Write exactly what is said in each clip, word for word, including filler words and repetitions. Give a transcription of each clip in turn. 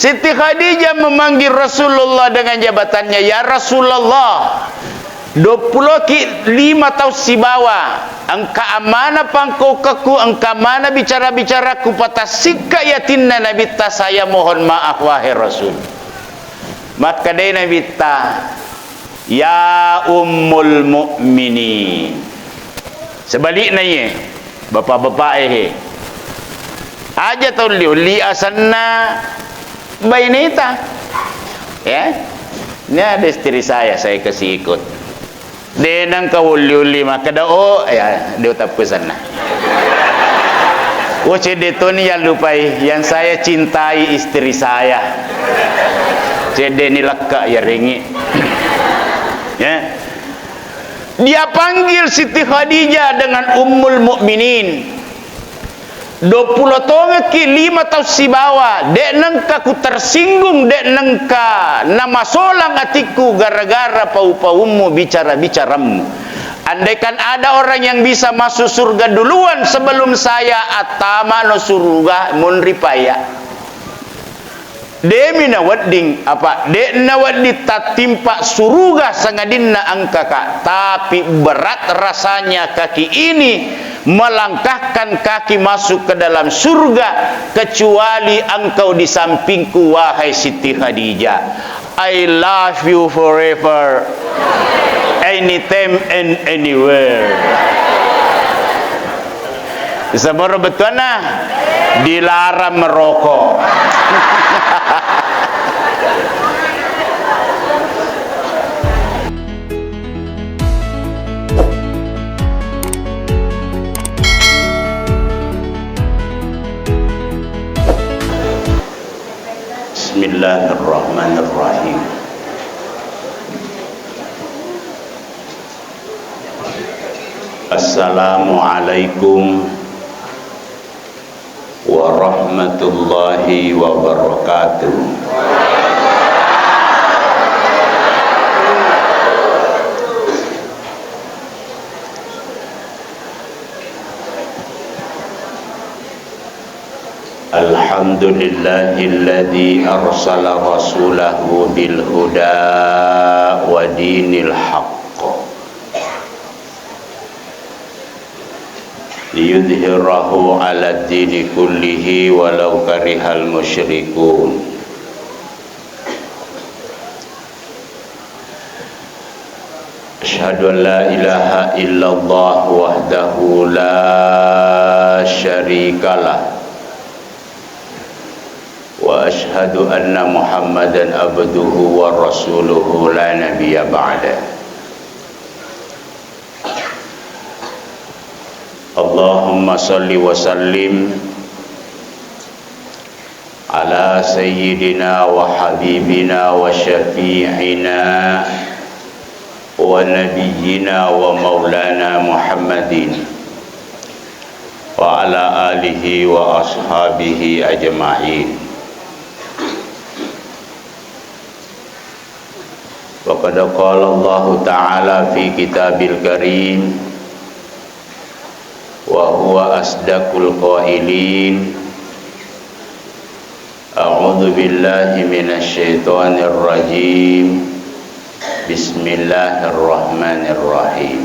Siti Khadijah memanggil Rasulullah dengan jabatannya, "Ya Rasulullah, duappuloki lima tau sibawa, engka amanah pangkaukakku, engka amanah bicara-bicaraku, patassikka yatinna Nabitta, saya mohon maaf, wahai Rasul." Makkedai Nabitta, "Ya Ummul Mukminin." Sebalikna iye, bapak-bapak e he. Aja tau liu-liu asenna baineta. Ya. Ini ada istri saya, saya kasih ikut. De nengka ulli-ulli makkeda, "Oh, ya, de utappu senna." Oh, cedde toni yallupai, yang saya cintai istri saya. Cedde ni lekka yarengi. Ya. Dia panggil Siti Khadijah dengan Ummul Mukminin. Duappulo tongekki lima tau sibawa, de nengka ku tersinggung, de nengka namasolang atikku gara-gara pau-paummu, bicara-bicarammu. Andaikan ada orang yang bisa masuk surga duluan sebelum saya, attamano suruga munri paya. Demi nawedding, apa, de nawedding tattimpa suruga sangadinna engkaka, tapi berat rasanya kaki ini melangkahkan kaki masuk ke dalam surga, kecuali engkau di sampingku, wahai Siti Khadijah. I love you forever, anytime and anywhere. Seboro bettuanna dilarang merokok. Bismillahirrahmanirrahim. Assalamualaikum warahmatullahi wabarakatuh. Alhamdulillahilladzi arsala rasulahu bil huda wa dinil haqq. Liyudhhirahu 'alad dini kullihi walau karihal musyrikun. Asyhadu an la ilaha illallah wahdahu la syarikalah. Wa asyhadu anna Muhammadan abduhu wa rasuluhu la nabiyya ba'dah. Allahumma salli wa sallim ala sayyidina wa habibina wa syafi'ina wa nabiyyina wa maulana Muhammadin wa ala alihi wa ashabihi ajma'in. Wa qad qala Allahu ta'ala fi kitabil karim, wa huwa asdaqul qailin. A'udzu billahi minasy syaithanir rajim. Bismillahirrahmanirrahim.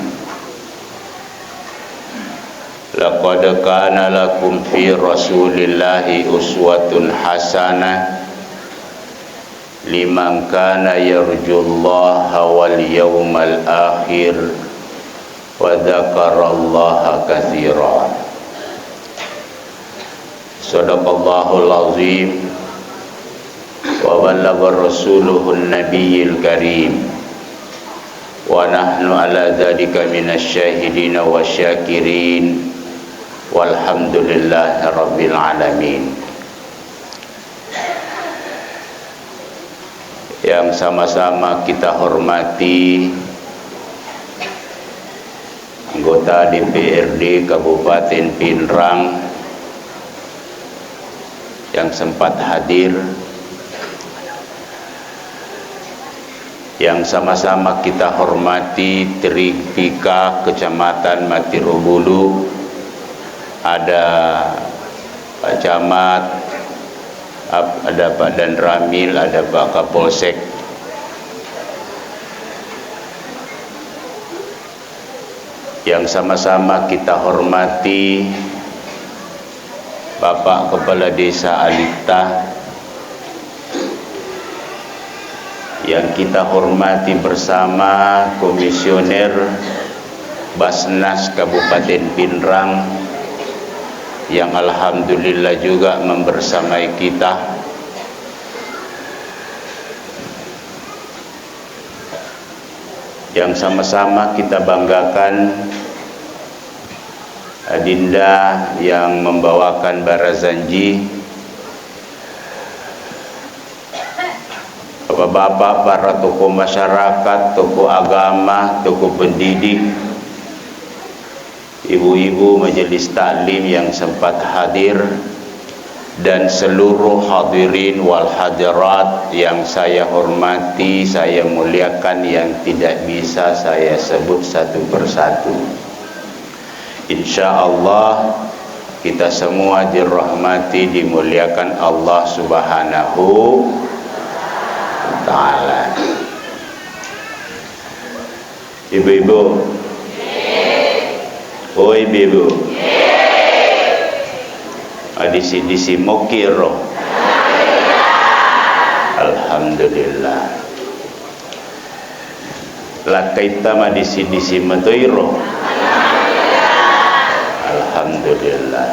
Laqad kana lakum fi Rasulillahi uswatun hasanah liman kana yarjullaha wal yawmal akhir wa dzakarallaha katsira. Shadaqallahul azim wa ballagha rasuluhun nabiyil karim wa nahnu ala dzalika minasy syahidina wasyakirin walhamdulillahi rabbil alamin. Yang sama-sama kita hormati, anggota D P R D Kabupaten Pinrang yang sempat hadir, yang sama-sama kita hormati, Tripika Kecamatan Matirobulu, ada Pak Camat, Ap-, ada Pak Danramil, ada Pak Kapolsek. Yang sama-sama kita hormati Bapak Kepala Desa Alitta, yang kita hormati bersama Komisioner Basnas Kabupaten Pinrang, yang alhamdulillah juga membersamai kita. Yang sama-sama kita banggakan, Adinda yang membawakan Barazanji, Bapak-bapak, para tokoh masyarakat, tokoh agama, tokoh pendidik, ibu-ibu majelis taklim yang sempat hadir, dan seluruh hadirin wal hadirat yang saya hormati, saya muliakan, yang tidak bisa saya sebut satu persatu. Insya Allah, kita semua dirahmati, dimuliakan Allah Subhanahu wa Ta'ala. Ibu-ibu. Oh, ibu-ibu. Madisi-disi mokiro. Alhamdulillah. Lakkaitta madisi-disi matoiro. Alhamdulillah.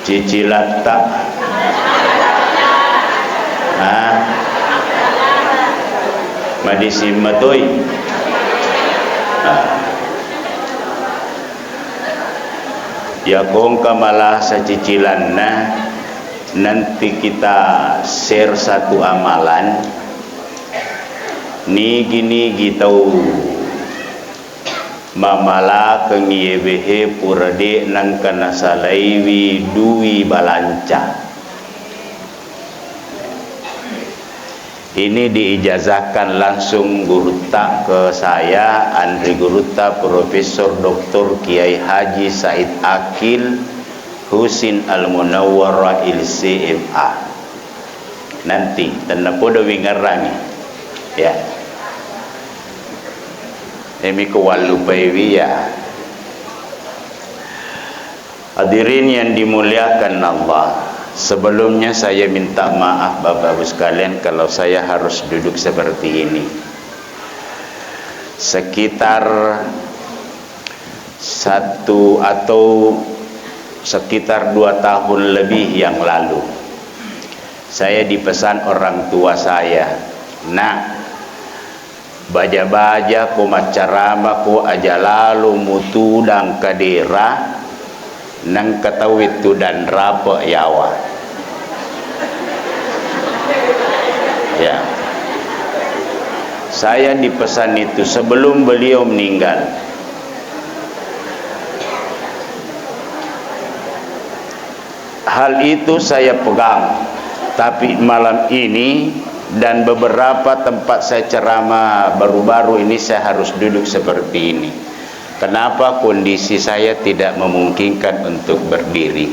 Cicilatta. Ha? Madisi matoi. Ha. Yakongka malasa cicilanna, nanti kita share satu amalan. Nigi-nigi tau mamalakengngi ebehe pura de' nengka nasalaiwi dui balanca. Ini diijazahkan langsung gurutta ke saya, Andri Gurutta, Profesor Doktor Kiai Haji Said Akil Husin Al Munawwarah, L C M A. Nanti, tennapodo wingerrangi. Ya. Emi ko wallupaiwi ya. Hadirin yang dimuliakan Allah, sebelumnya saya minta maaf Bapak Ibu sekalian kalau saya harus duduk seperti ini. Sekitar satu atau sekitar dua tahun lebih yang lalu, saya dipesan orang tua saya, "Nak, baja-baja ko maccarama ko aja lalo mutudang kadera, nengka tauwe tudang rape yawa." Ya. Saya dipesan itu sebelum beliau meninggal. Hal itu saya pegang, tapi malam ini dan beberapa tempat saya ceramah baru-baru ini saya harus duduk seperti ini. Kenapa? Kondisi saya tidak memungkinkan untuk berdiri.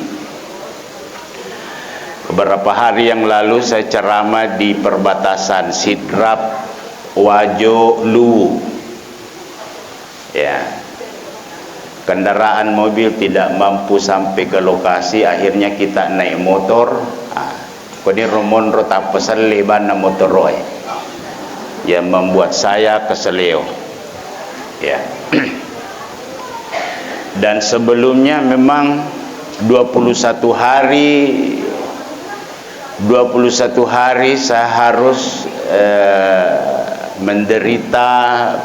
Beberapa hari yang lalu saya ceramah di perbatasan Sidrap, Wajo, Luwu. Ya. Kendaraan mobil tidak mampu sampai ke lokasi, akhirnya kita naik motor. Ah, koni romonro tappa selle banna motoroe. Yang membuat saya keseleo. Ya. Dan sebelumnya memang dua puluh satu hari, dua puluh satu hari saya harus, eh, menderita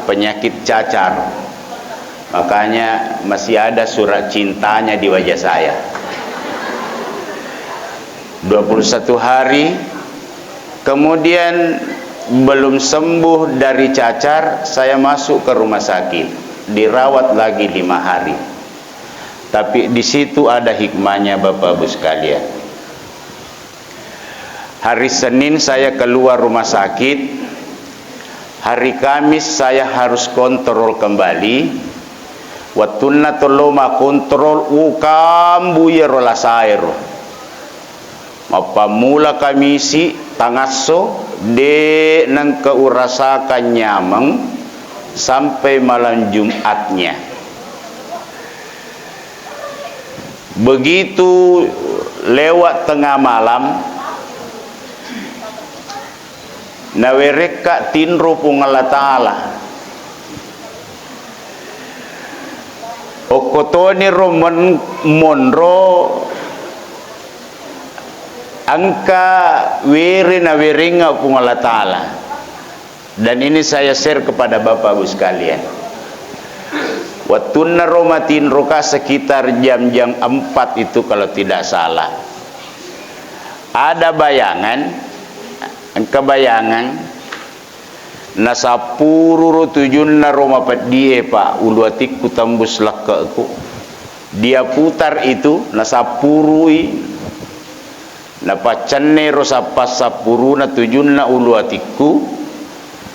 penyakit cacar. Makanya masih ada surat cintanya di wajah saya. Dua puluh satu hari, kemudian belum sembuh dari cacar, saya masuk ke rumah sakit, dirawat lagi lima hari. Tapi di situ ada hikmahnya, Bapak Ibu sekalian. Hari Senin saya keluar rumah sakit, hari Kamis saya harus kontrol kembali. Wettunna tollo makontrol, ukambu iyaro lasaero. Mappammula Kamisi tangasso, de' nengka urasakang nyameng sampai malam Jumatnya. Begitu lewat tengah malam, nawerekka tinro Puang Allah Ta'ala. Okkotoniro mon-, monro engka were nawerengnga Puang Allah Ta'ala. Dan ini saya share kepada Bapak Ibu sekalian. Wettunna ro matinroka sekitar jam-jam empat itu kalau tidak salah. Ada bayangan, engka bayangan, nasappuru ro tujunna ro mapeddie, Pak, ulu atikku tembus lekke'ku. Dia putar itu, nasappurui, napaccenne ro sappa-, sappuruna tujunna ulu atikku,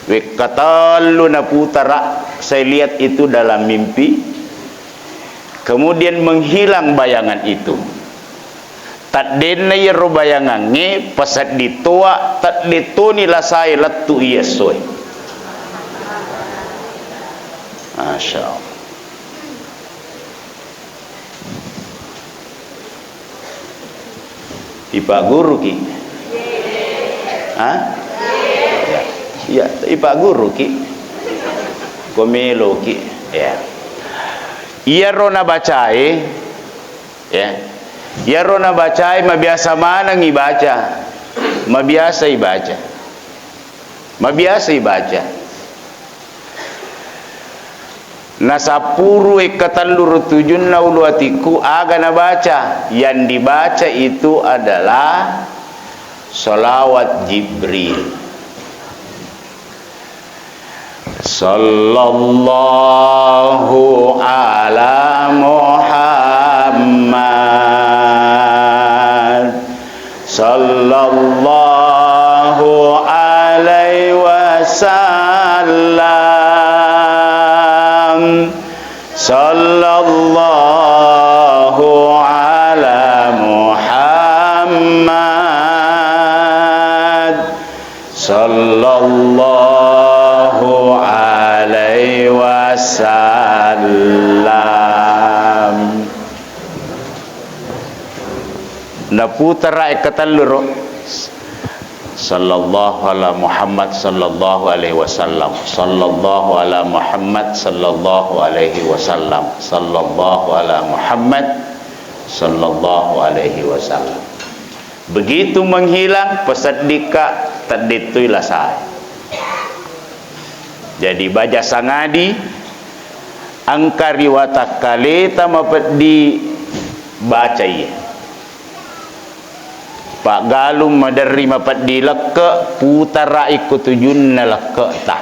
wekka tellu naputara, saya lihat itu dalam mimpi. Kemudian menghilang bayangan itu. Taddenna iyaro bayangangnge, pasedding toa, tedde toni lasae lettu iya essoe. Masya Allah. Ipagguruki? Hah? Ya. Ya, ipagguruki. Ko meloki. Ya. Iyaro nabacae, ya. Iyaro nabacae mabiasa maneng ibaca. Mabiasa ibaca. Mabiasa ibaca. Nasappuru wekka tellu ro tujunna ulu atikku, aga nabaca? Yang dibaca itu adalah salawat Jibril. Sallallahu ala Muhammad. Sallallahu alaihi wasallam. Sallallahu ala Muhammad. Sallallahu alaihi wasallam. Naputara e katellu ro. Sallallahu ala Muhammad sallallahu alaihi wasallam. Sallallahu ala Muhammad sallallahu alaihi wasallam. Sallallahu ala Muhammad sallallahu alaihi wasallam. Begitu menghilang, paseddikka teddettui lasae. Jadi, baja sangadi, engka ri watakkaleta mapeddi baca iye. Paggalung maderri mapeddi lekke, putara ikko tujunna lekke'ta.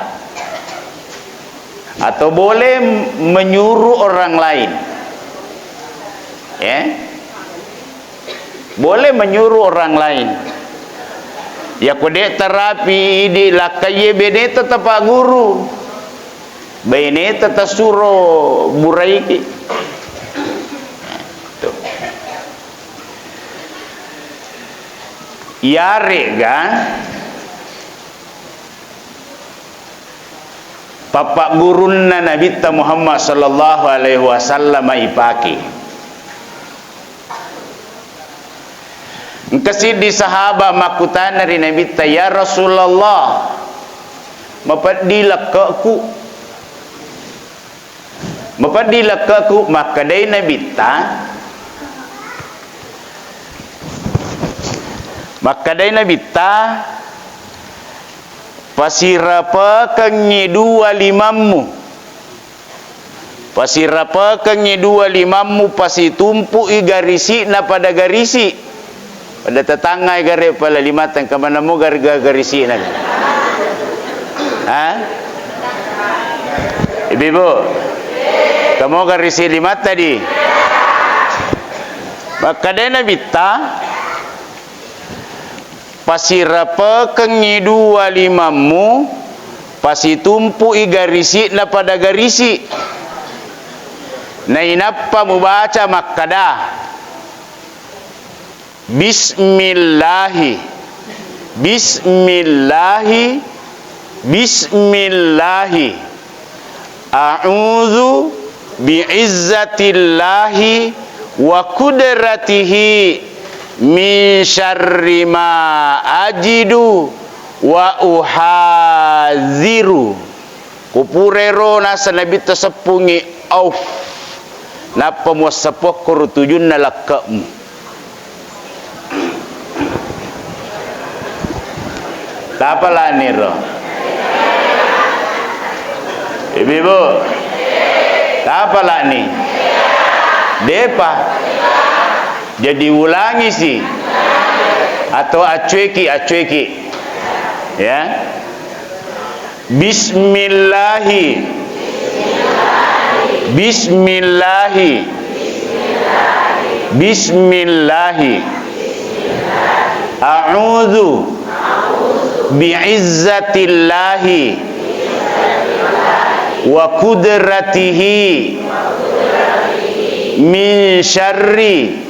Atau boleh menyuruh orang lain. Ya. Boleh menyuruh orang lain. Yako de' tarapi idi lakkaiye, beneta tapagguru. Beneta tasuro buraiki. Tuh. Iyarega pappaggurunna Nabitta Muhammad sallallahu alaihi wasallam ipake. Engka siddi sahaba makkutana ri Nabitta, "Ya Rasulullah, mapeddi lekke'ku." Mapeddi lekke'ku, makkedai Nabitta, makkedai Nabitta, "Pasirapekengngi dua limammu. Pasirapekengngi dua limammu, pasitumpu'i garisi'na pada garisi'." Pada tetangngai gare pala limatta, engka maneng mo gare-, ga-, garisi'na. Ha? Ibu-ibu. Engka mo garisi' limatta di. Makkedai Nabitta, "Pasirapekengngi dua limammu, pasitumpu'i garisi'na pada garisi'. Nainappa mubaca makkeda, Bismillahi. Bismillahi. Bismillahi. A'udzu bi'izzatillahi wa qudratihi min syarri ma ajidu wa uhadziru. Ku purairo naseng Nabitta seppungngi, auf. Nappa muassapokko ro tujunna lakke'mu. Tapalani ro. Ibu-ibu. Tapalani. Depa. Jadi ulangi si. Atau acueki, acueki. Ya. Bismillahi. Bismillahi. Bismillahi. A'udzu bi'izzatillahi wa qudratihi min syarri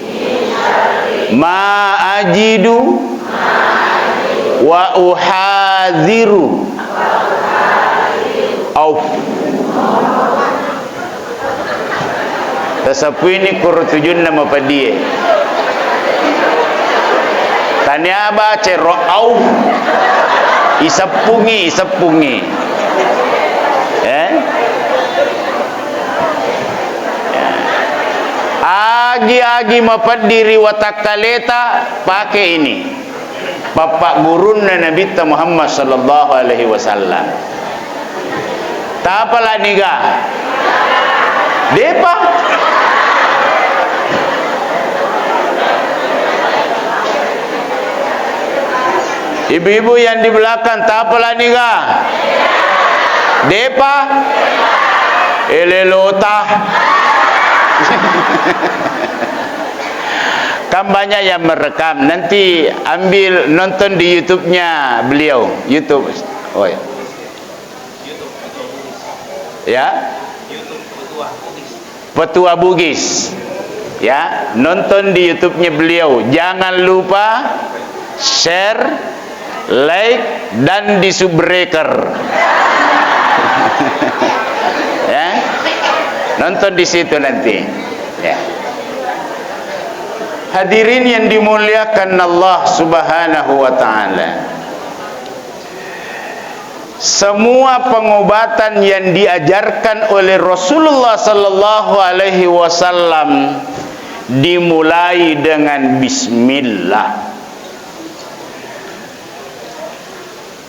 ma ajidu wa uhadziru. Auf. Tasappuini koro tujunna mapeddie. Tania baca ro auf. Iseppungi, iseppungi. Eh? Agi-agi mapeddi ri watakkaleta, pake ini. Pappaggurunna Nabitta Muhammad sallallahu alaihi wasallam. Tapalaniga? Depa. Ibu-ibu yang di belakang, tapalaniga? Depa? Elelota. Kan banyak yang merekam. Nanti ambil nonton di YouTube-nya beliau. YouTube. Oh ya. Ya. Petua Bugis. Ya, nonton di YouTube-nya beliau. Jangan lupa share, like, dan di subscribe. Ya. Nonton di situ nanti. Ya. Hadirin yang dimuliakan Allah Subhanahu wa taala. Semua pengobatan yang diajarkan oleh Rasulullah sallallahu alaihi wasallam dimulai dengan bismillah.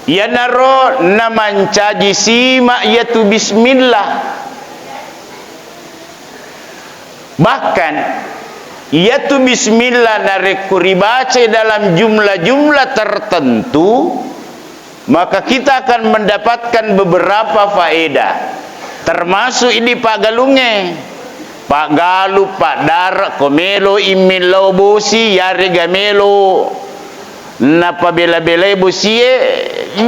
Iyanaro namancaji sima iyatu bismillah. Bahkan, iyatu bismillah narekko ribacai dalam jumlah-jumlah tertentu, maka kita akan mendapatkan beberapa faedah. Termasuk idi paggalungnge. Paggalu, paddare, ko melo i millau bosi, yarega melo napabela-belai bosie,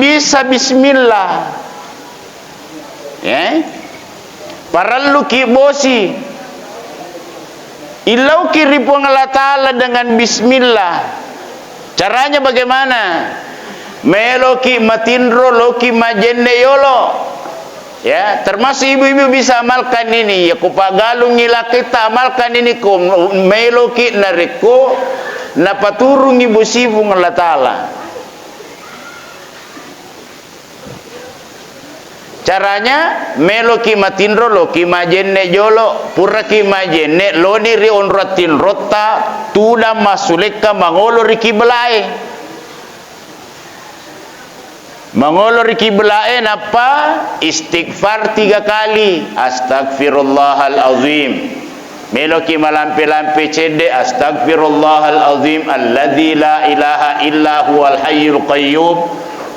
bisa bismillah. Eh? Parelluki bosi. Illauki ri Puang Allah Ta'ala dengan bismillah. Caranya bagaimana? Meloki matinro, loki majenne yolo. Ya, termasuk ibu-ibu bisa amalkan ini. Ya, ko paggalungngi lakitta, amalkan ini ko meloki narekko napaturungi bosi Puang Allah Ta'ala. Caranya, meloki matinro, loki majenne jolo, puraki majenne, loni ri onrong tinrotta, tudang massulekka mangolo ri kiblae. Mangolo ri kiblae, nappa istighfar tiga kali, astagfirullahal azim. Meloki malampe-lampe cedde, astagfirullahal azim alladzi la ilaha illa huwal hayyul qayyum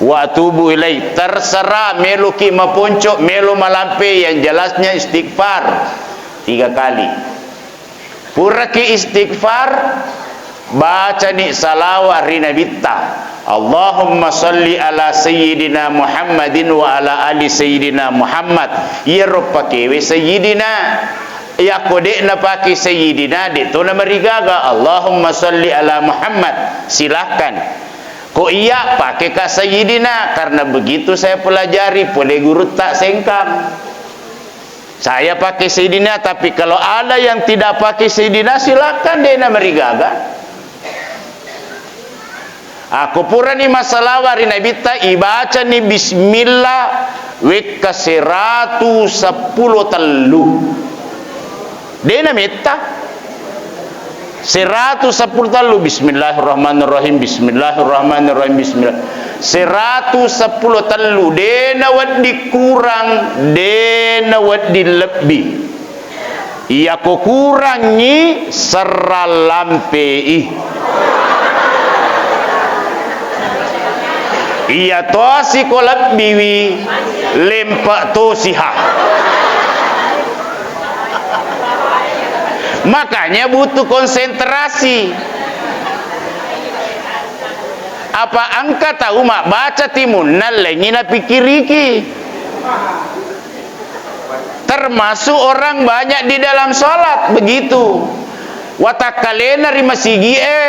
wa atubu ilaih. Terserah meloki maponco, melo malampe, yang jelasnya istighfar tiga kali. Puraki istighfar, bacani salawa ri Nabitta. Allahumma salli ala sayyidina Muhammadin wa ala ali sayyidina Muhammad. Iyaro pakewe sayyidina. Iyako de' napake Sayyidina, de' to namarigaga. Allahumma salli ala Muhammad, silakan. Ko iya, pake ka Sayyidina, karena begitu saya pelajari pole gurutta Sengkang. Saya pakai Sayyidina, tapi kalau ada yang tidak pakai Sayyidina, silakan, de' namarigaga. Ako purani massalawa ri Nabitta, ibacani bismillah wekka seratu seppulo tellu. De' nametta. Seratu seppulo tellu, bismillahirrahmanirrahim, bismillahirrahmanirrahim, bismillah. Seratu seppulo tellu, de' nawedding kurang, de' nawedding lebbi. Iyako kurangngi, serrang lampe'i. Iya tosi ko lebbiwi, lempe' tosiha. Makanya butuh konsentrasi. Apa engka tau mabbaca timunna lengngi napikkiriki. Termasuk orang banyak di dalam salat begitu. Watakkalena ri masigi'e,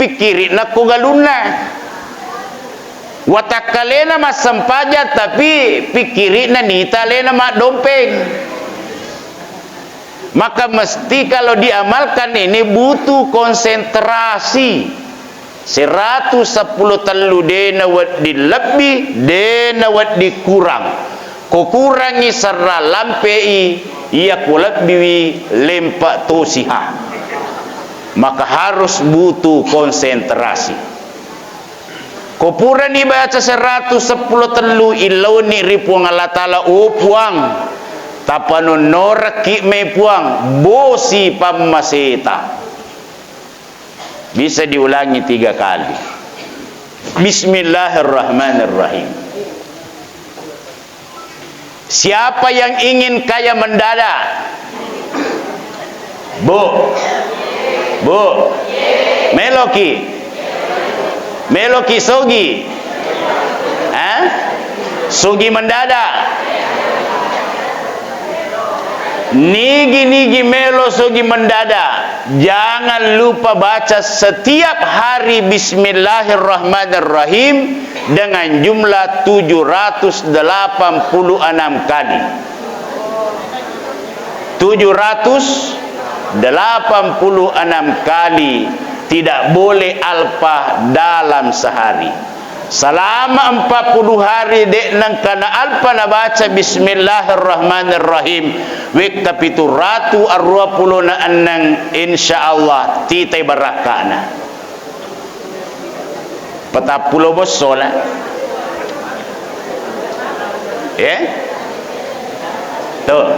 pikkiri'na ko galunna. Watakkalena massempajang, tapi pikkiri'na nita alena maddompeng. Maka mesti kalau diamalkan ini butuh konsentrasi. Seratu seppulo tellu de' nawedding lebbi, de' nawedding kurang. Ko kurangngi serrang lampe'i, iya ko lebbiwi lempe' tosiha. Maka harus butuh konsentrasi. Ko purani baca seratu seppulo tellu, illauni ri Puang Allah Ta'ala, "Oh Puang, tapanonnorekki mai Puang, bosi pammaseta." Bisa diulangi tiga kali. Bismillahirrahmanirrahim. Siapa yang ingin kaya mendadak? Bu. Bu. Meloki. Meloki sogi. Hah? Sogi mendadak. Nigi-nigi melo sogi mendadak. Jangan lupa baca setiap hari Bismillahirrahmanirrahim dengan jumlah tujuh ratus delapan puluh enam kali. Tujuh ratus delapan puluh enam kali, tidak boleh alpa dalam sehari. Selama empat puluh hari de' nengka naalpa nabaca Bismillahirrahmanirrahim, wekka pitu ratu arua pulo na enneng, insya Allah titai barakka'na. Patappulo bossona. Eh? Tuh.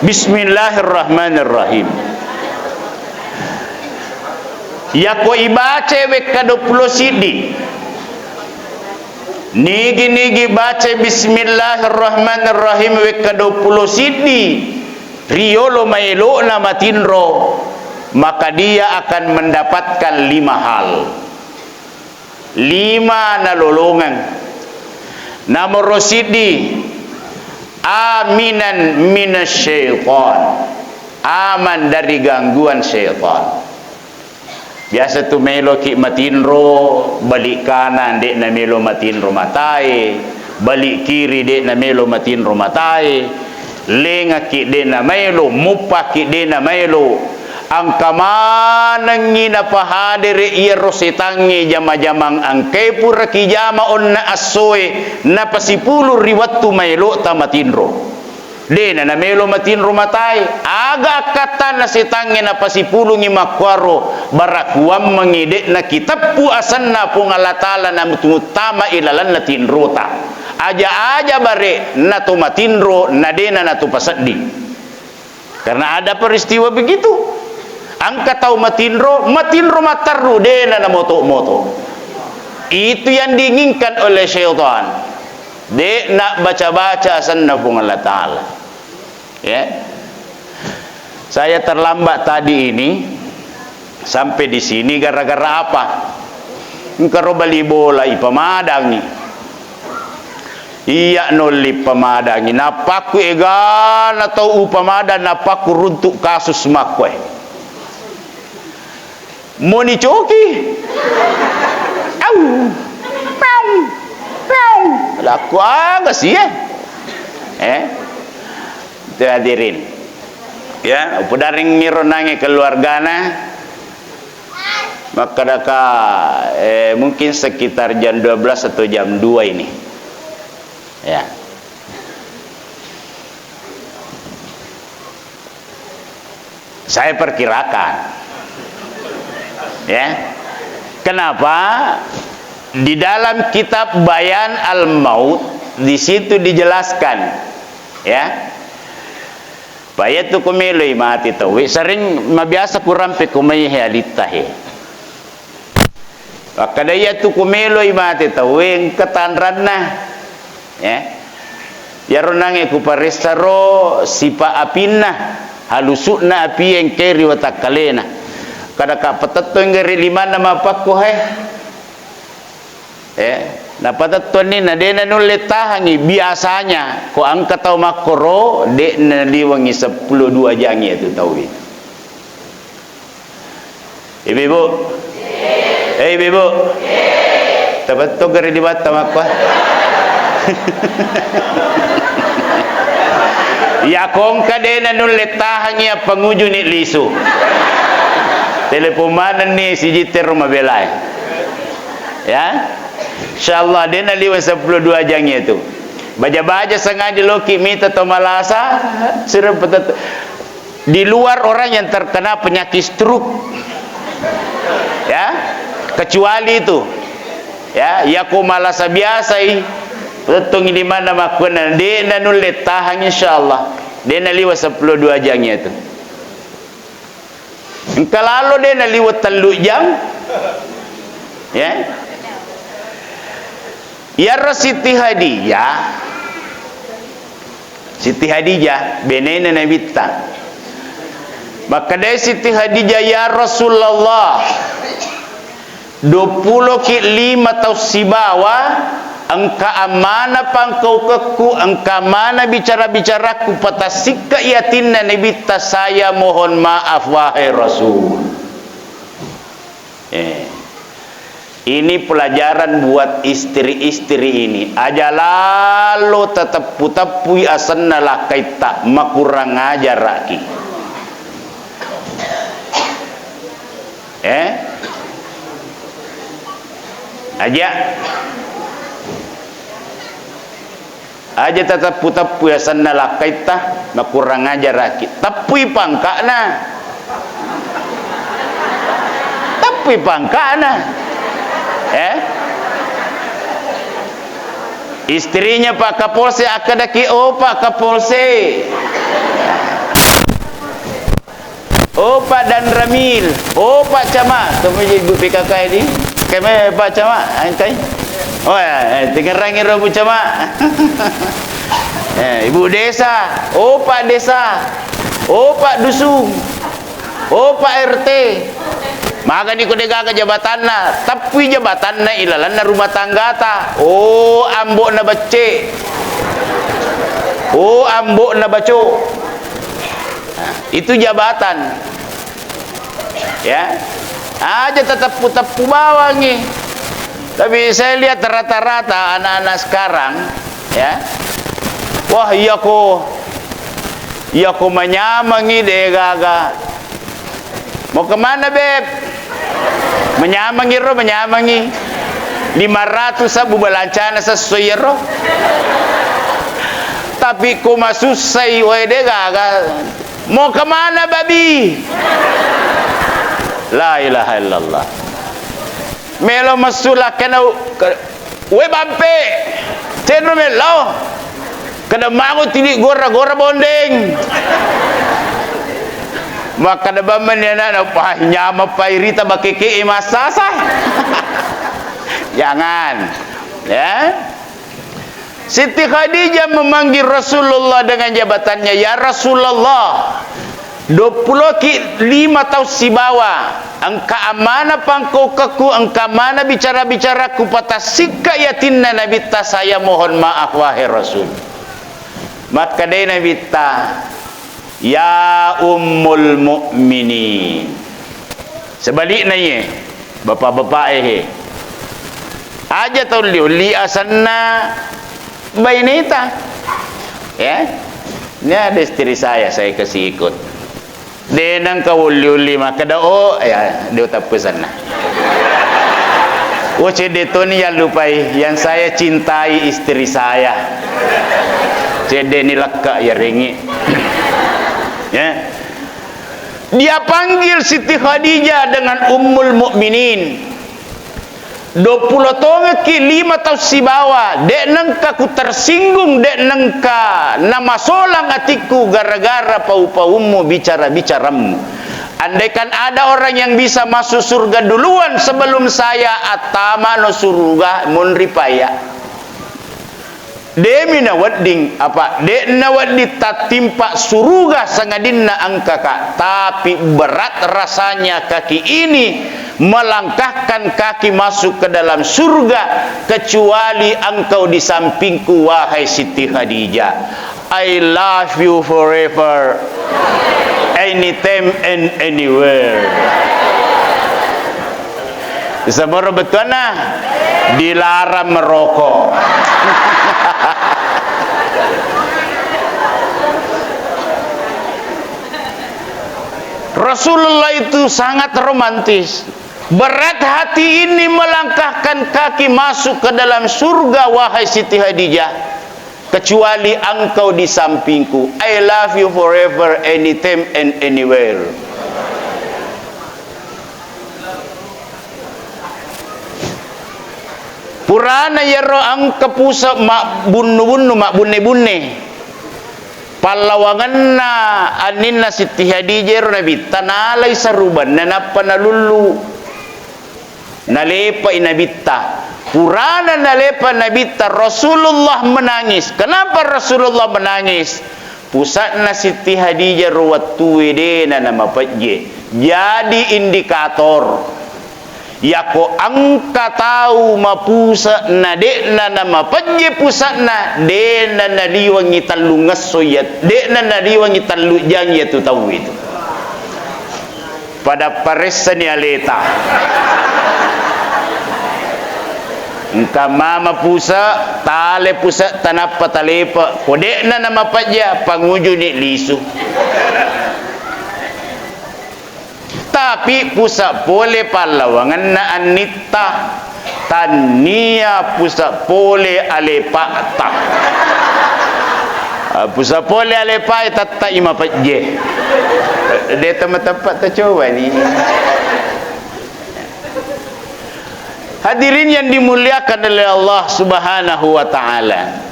Bismillahirrahmanirrahim. Yako ibaca wekka duappulo siddi. Nigi-nigi baca Bismillahirrahmanirrahim wekka duappulo siddi, riyolo maelo'na matinro, maka dia akan mendapatkan lima hal. Lima nalolongeng. Nomoro siddi, aminan minasyaitan. Aman dari gangguan syaitan. Biasa tu meloki matinro, balik kanan, de' namelo matinro matae, balik kiri, de' namelo matinro matae, lengaki, de' namaelo, muppaki, de' namaelo. Engka manengngi napahadere iyaro setangnge jama-jamang engkae pura kijama onna essoe, napasipulung ri wettu maelota matinro. De'na namelo matinro matae. Aga akkattanna setangnge napasipulungngi makkuaro, barakuammengngi de'na kiteppu asenna Puang Allah Ta'ala namuttama ilalenna tinrota. Aja-aja bare nato matinro na de'na nato pasedding. Karena ada peristiwa begitu. Engka tau matinro, matinro matterru, de'na namoto-moto. Itu yang diinginkan oleh syaitan. De'na baca-baca asenna Puang Allah Ta'ala. Ya. Saya terlambat tadi ini sampai di sini gara-gara apa? Engkaro bali bola ipamadangi. Iya nolli pamadangi, napakku egana tau upamadang, napakku runtuk kasus makkoe. Moni coki. Au. Peong. Peong. Lakku aga sie? Eh? Itu hadirin. Ya, upodarengngi ro nange keluargana. Makkedaka, eh, mungkin sekitar jam dua belas atau jam dua ini. Ya. Saya perkirakan. Ya. Kenapa? Di dalam kitab Bayan Al-Maut, di situ dijelaskan, ya. Paya tu ku meloi mate tauwe, sering mabiasa kurampe ku mai he alitta he. Makkeda iya tu ku meloi mate tauwe, engka tanranna. Ya. Iyaro nange ku paressaro sipa apinna, halusu'na api engkai ri watakkalena. Kada ka patetto engka ri limanna mapakko he. Eh, napatettuanni na de nanulle tahangi, biasanya ko engka tau makkoro, de naliwengi seppulo dua jang iya tu tau itu. Ibu-ibu? Eh, ibu-ibu? Tapetto gare di batta makko. Iya ko engka de nanulle tahangi, appangujuni lisu. Telepon manenni siji terro mabelae. Ya. Insyaallah, de naliweng seppulo dua jang itu. Baja-baja sengaja loki mita to malasa, sireng petet-, di luar orang yang terkena penyakit stroke. Ya, kecuali itu. Ya, iya ko malasa biasai, petettongi di mana makkuna, de nanulle tahan insyaallah. De naliweng seppulo dua jang itu. Engka lalo de naliweng tellu jang. Ya. Iyaro Siti Khadijah. Siti Khadijah, benena Nabitta. Makkedai Siti Khadijah, "Ya Rasulullah, duappuloki lima tau sibawa, engka ammana pangkaukekku, engka ammana bicara-bicaraku, patassikkai atinna Nabitta, saya mohon maaf, wahai Rasul." Eh. Ini pelajaran buat istri-istri ini. Aja lalo tateppu-teppui asenna lakkaitta, makurang ajaraki. Eh? Aja. Aja tateppu-teppu asenna lakkaitta, makurang ajaraki. Teppui pangka'na. Teppui pangka'na. Eh? Istrinya Pak Kapolsek akkedaki, "Oh, Pak Kapolsek." Oh, Pak Danramil. Oh, Pak Camat. Temu Ibu P K K ini. Keme Pak Camat, engkai. Oh, ya, eh, tengerangi ro Bu Camat. Eh, Ibu Desa. Oh, Pak Desa. Oh, Pak Dusun. Oh, Pak R T. Magani ko degaga jabatanna, teppui jabatanna ilalanna rumah tanggata. Oh, ambo'na becce. Oh, ambo'na baco. Nah, itu jabatan. Ya. Aja tateppu-teppu bawangi. Tapi saya lihat rata-rata anak-anak sekarang, ya. Wah, iya ko, iya ko manyamangi de gaga. Mau kemana, Beb? Manyamangi ro, manyamangi. Lima ratus sabu balancana sesuai ro. Tapi ko masussai, wae de gaga. Mau kemana, babi? La ilaha illallah. Melo messu lakkena u-, ke-, we bampe. Cenro mello. Kada mango tili gora-gora bondeng. Makkada bamma ni anana, "Wah, nyameng pai rita bakeke e massasa." Jangan. Ya. Siti Khadijah memanggil Rasulullah dengan jabatannya, "Ya Rasulullah, duappuloki lima tau sibawa, Engka amanah pangkaukekku, engka amanah bicara-bicaraku, patassikka yatinna Nabitta, saya mohon maaf, wahai Rasul. Makkedai Nabitta, "Ya Ummul Mukminin." Sebalikna iye, bapak-bapak e he. Aja tau ulli-ulli asenna baineta. Ya. Ini ada istri saya, saya kasih ikut. De nengka ulli-ulli makkeda, "Oh, ya, de utappesenna." Oh, cedde toni yallupai, yang saya cintai istri saya. Cedde ni lekka yarengi. Ya. Dia panggil Siti Khadijah dengan Ummul Mukminin. Dua pulo tongekki lima taung sibawa, de nengka ku tersinggung, de nengka namasolang atikku gara-gara pau-paummu, bicara-bicarammu. Andaikan ada orang yang bisa masuk surga duluan sebelum saya, attamano suruga, munri paya. Demi nawedding, apa, de nawedding tattimpa suruga sangadinna engkaka, tapi berat rasanya kaki ini melangkahkan kaki masuk ke dalam surga, kecuali engkau di sampingku, wahai Siti Khadijah. I love you forever, anytime and anywhere. Seboro bettuanna dilarang merokok. Rasulullah itu sangat romantis. Berat hati ini melangkahkan kaki masuk ke dalam surga, wahai Siti Khadijah, kecuali engkau di sampingku. I love you forever, anytime and anywhere. Purana iyaro engka puse' mabbunnu-bunnu, mabbunne-bunne. Pallawangenna anninna Sitti Hadijah ero Nabitta, nalai sarubanna nappa nalullu. Nalepai Nabitta. Purana nalepa Nabitta, Rasulullah menangis. Kenapa Rasulullah menangis? Puse'na Sitti Hadijah ro wettue de'na namapejje. Jadi indikator. Yako engka tau mapuse' na de'na namapejje puse'na, de'na naliwengngi tellungngesso iya, de'na naliwengngi tellu jang iyatu tauwe tu. Pada paressani aleta. Engka mama puse', tale puse'ta nappa talepe'. Ko de'na namapejje, pangujuni lisu. Tapi puse' pole pallawangenna annitta, tannia puse' pole alepa'ta. Ah, puse' pole alepae tatta'i mapejje. De' tempat-tempat tacobani. Hadirin yang dimuliakan oleh Allah Subhanahu wa Ta'ala.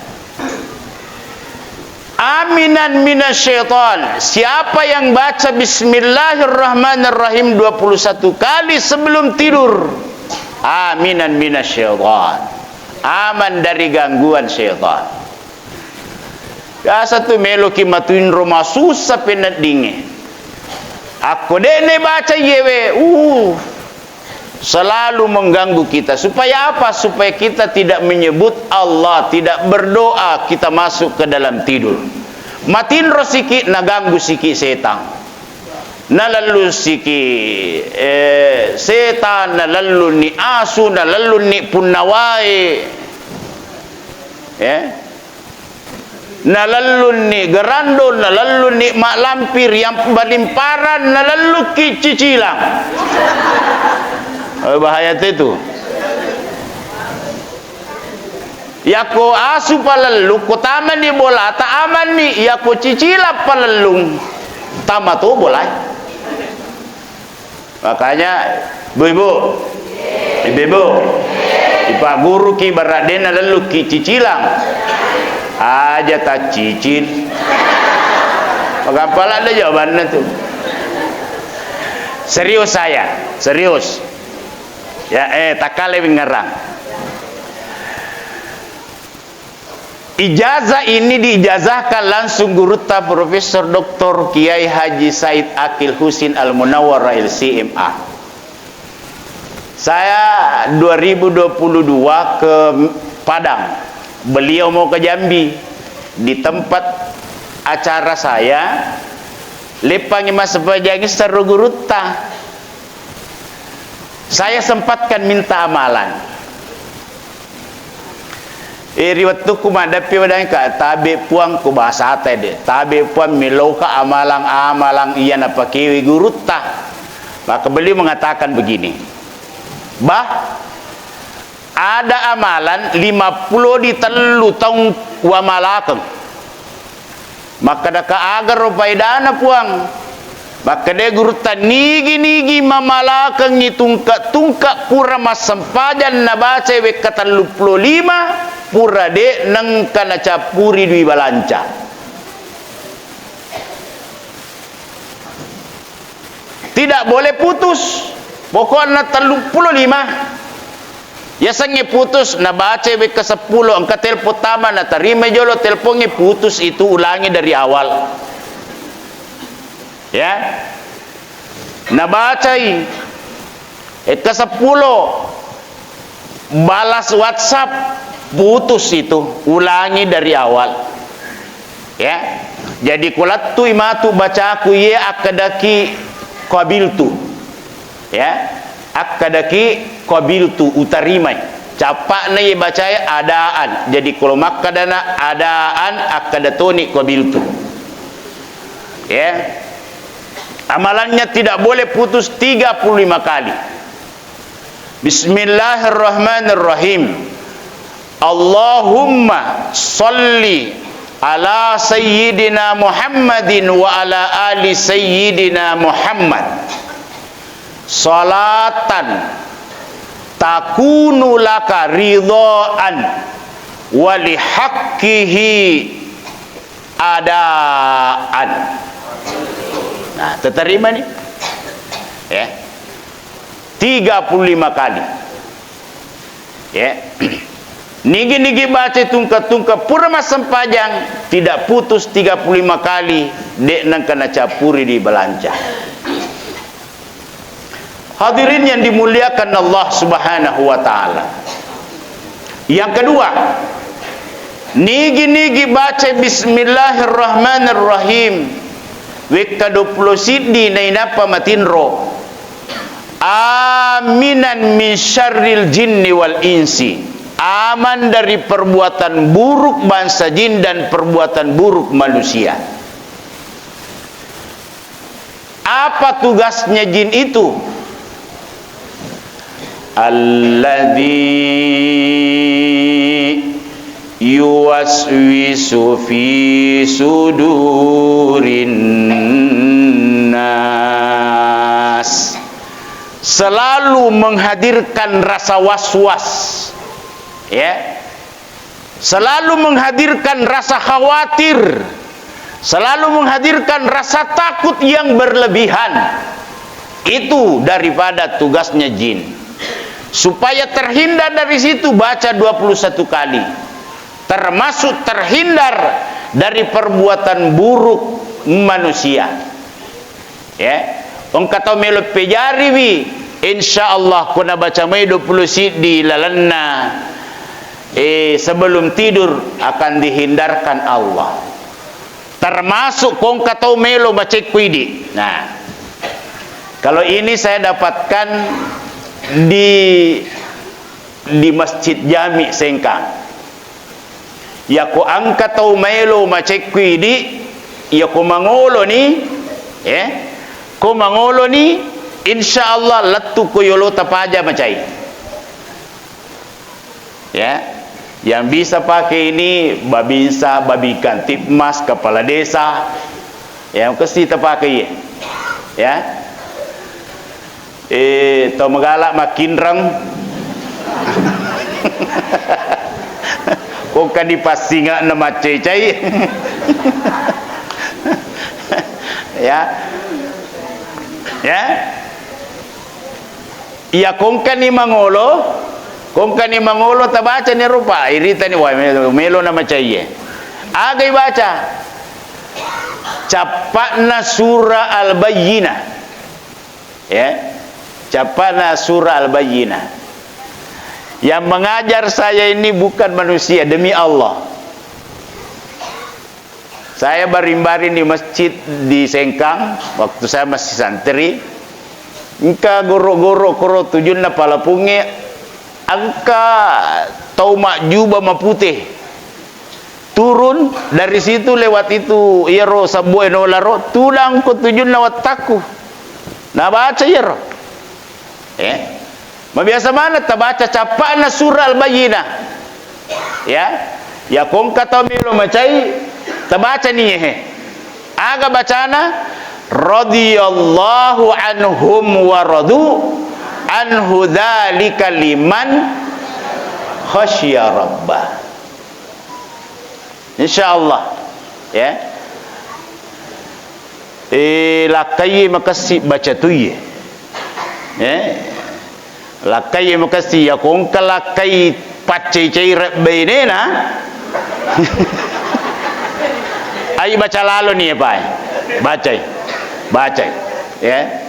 Aminan minasyaitan. Siapa yang baca Bismillahirrahmanirrahim dua puluh satu kali sebelum tidur, aminan minasyaitan. Aman dari gangguan syaitan. Biasa tu meloki matuinro masussa peneddingnge. Akko de'ne baca iyewe, uh, selalu mengganggu kita. Supaya apa? Supaya kita tidak menyebut Allah, tidak berdoa, kita masuk ke dalam tidur. Matinro siki, naganggu siki setang. Nalellu siki, eh, setang, nalelluni asu, nalelluni punnawae. Ya. Nalellunni gerandong, nalellunni mak lampir, yang paling parah nalellukki cicilang. Eh, bahaya tu itu. Yako asu palellung, ko tamani bola, ta amanni, yako cicilang palellung, tama to bolai. Makanya, ibu-ibu, ibu-ibu, ipagguruki barang de' nalellukki cicilang. Aja taccicil. Magampang ladde jawabanna tu. Serius saya, serius. Ya, eh, takkale wingerang. Ijazah ini diijazahkan langsung gurutta Profesor Doktor Kiai Haji Said Akil Husin Al Munawwar, L C M A. Saya dua ribu dua puluh dua ke Padang, beliau mau ke Jambi. Di tempat acara saya, leppangi massempajang isya ro gurutta. Saya sempatkan minta amalan. Eh, ri wettukku maddeppe wedangka, "Tabe Puang," ku bahasa atai de, "Tabe Puang, meloka amalang-amalang iya napakewe gurutta." Maka beliau mengatakan begini, "Bah, ada amalan lima pulo di tellu taung wamalakeng." Makkedaka, "Agaro paidana, Puang?" Makkeda gurutta, "Nigi-nigi mamalakengngi tungke-tungke pura massempajang nabacai wekka telluppulo lima, pura de' nengka nacappuri dui balanca. Tidak boleh putus. Pokokna telluppulo lima." Yasengnge putus, nabacai wekka seppulo, engka telpon tama, natarimai jolo telpongnge, putus itu, ulangi dari awal. Ya. Nabacai wekka seppulo, balas WhatsApp, putus itu, ulangi dari awal. Ya. Jadi, kulettui matu bacaku iye akkedaki qabiltu. Ya. Akkedaki qabiltu, utarimai. Cappa'na iye bacae adaan. Jadi, kalau makkedana adaan, akkeda toni qabiltu. Ya. Amalannya tidak boleh putus tiga puluh lima kali. Bismillahirrahmanirrahim. Allahumma salli ala Sayyidina Muhammadin wa ala ali Sayyidina Muhammad. Salatan takunu laka ridhaan wa lihaqqihi adaan. Nah, terima nih. Ya. Tiga puluh lima kali. Ya. Nigi-nigi baca tungke-tungke pura massempajang, tidak putus tiga puluh lima kali, de' nengka nacappuri di balanca. Hadirin yang dimuliakan Allah Subhanahu wa Ta'ala. Yang kedua, nigi-nigi baca Bismillahirrahmanirrahim wekka dua puluh siddi nainappa matinro, aminan min syarril jinni wal insi, aman dari perbuatan buruk bangsa jin dan perbuatan buruk manusia. Apa tugasnya jin itu? Alladzi yuwaswisu fi sudurin nas. Selalu menghadirkan rasa was-was. Ya. Selalu menghadirkan rasa khawatir, selalu menghadirkan rasa takut yang berlebihan. Itu daripada tugasnya jin. Supaya terhindar dari situ, baca dua puluh satu kali. Termasuk terhindar dari perbuatan buruk manusia. Ya. Engka tau melo pejariwi, insya Allah, ko nabaca mai dua puluh siddi lalenna, eh, sebelum tidur akan dihindarkan Allah. Termasuk ko engka tau melo macekku idi. Nah, kalau ini saya dapatkan di, di Masjid Jami Sengkang. Yako engka tau maelo macekku idi, yako mangoloni, eh, ko mangoloni, insya Allah lettu ko yolo tapaja macai. Ya, yang bisa pakai ini Babinsa, Babinkamtibmas, kepala desa, ya, kesti tapakai, ya. Eh, tau magala makkinreng. Ko engka dipassinge'na maccai-cai. Ya. Ya. Iya, ko engkani mangolo, ko engkani mangolo tabacani rupa, iritani, wah, melo, melo na macaiye. Aga ibaca? Cappa'na surah Al-Bayyinah. Ya. Cappa'na surah Al-Bayyinah. Yang mengajar saya ini bukan manusia, demi Allah. Saya baring-baring di masjid di Sengkang, waktu saya masih santri. Engka goro-goro koro tujunna palapungnge, engka tau majjuba mapute. Turun dari situ lewat itu, iyaro sabboe nolaro, tudang ko tujunna wettakku. Nabaca iyaro. Eh? Mabiasa maneng tabaca cappa'na surah Al-Bayyinah. Ya. Ya kongka tau melo macai, tabaca ni, eh. Aga bacana? Radhiyallahu anhum wa radu anhu dzalika liman khasyiya rabbah. Insyaallah, ya. Eh, lakkai makessi baca tuye. Eh, lakkai makessi, ya kongka lakkai paccai-cai rebbainena. Ai baca lalo ni, ya, Pak. Bacai. Bacai. Ya.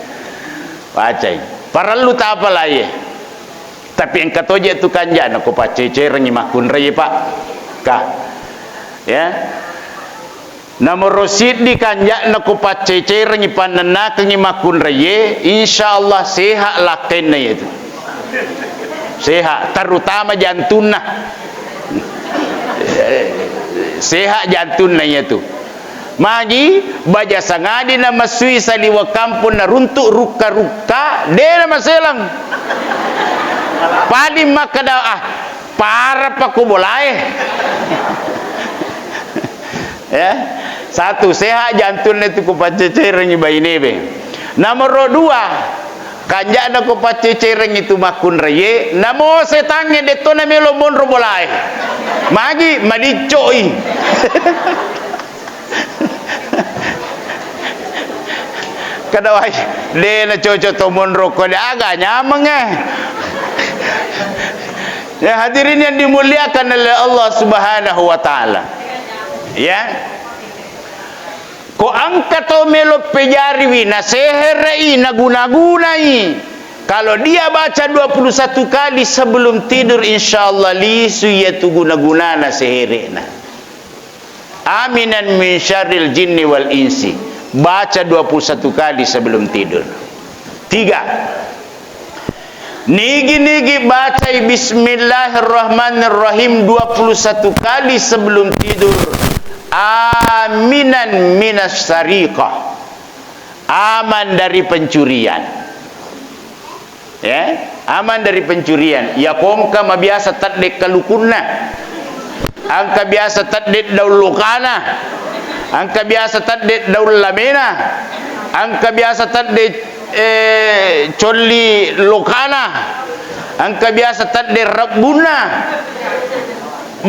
Bacai. Parellu tapalai. Tapi engka toje tu kanja'na ko paccecerengngi makkunraie, Pak. Ka. Ya. Nomoro siddi kanja'na ko paccecerengngi pannennakengngi makkunraie, insyaallah sehat lakkainna iyatu. Sehat, terutama jantunna. Sehat jantunna iyatu. Magi, baja sangadi na masui saliweng kampong na runtu rukka-rukka, de na maselang. Paling makkeda, "Ah, para pa ko bolae." Ya. Satu, sehat jantunna tu ko paccecerengngi bainebe. Nomoro dua, kanja'na ko paccecerengngi tu makkunraie, namo setangnge detto na melo monro bolae. Magi, maliccoi. Kada wai, de na cocok to monro ko de aga nyameng, eh. Ya, hadirin yang dimuliakan oleh Allah Subhanahu wa Ta'ala. Ya. Ko engka to melo pejariwi, na sehere'i, na guna-gunai. Kalau dia baca dua puluh satu kali sebelum tidur, insyaallah lisu iyatu guna-gunana sehere'na. Aminan min syarril jinni wal insi. Baca dua puluh satu kali sebelum tidur. Tiga. Nigi-nigi bacai Bismillahirrahmanirrahim dua puluh satu kali sebelum tidur. Aminan minas sariqah. Aman dari pencurian. Ya, aman dari pencurian. Ya kongka mabiasa tedde kalukunna. Engka biasa tedde daun lokana. Engka biasa tedde daun lamena. Engka biasa tedde, eh, colli lokana. Engka biasa tedde rebbunna.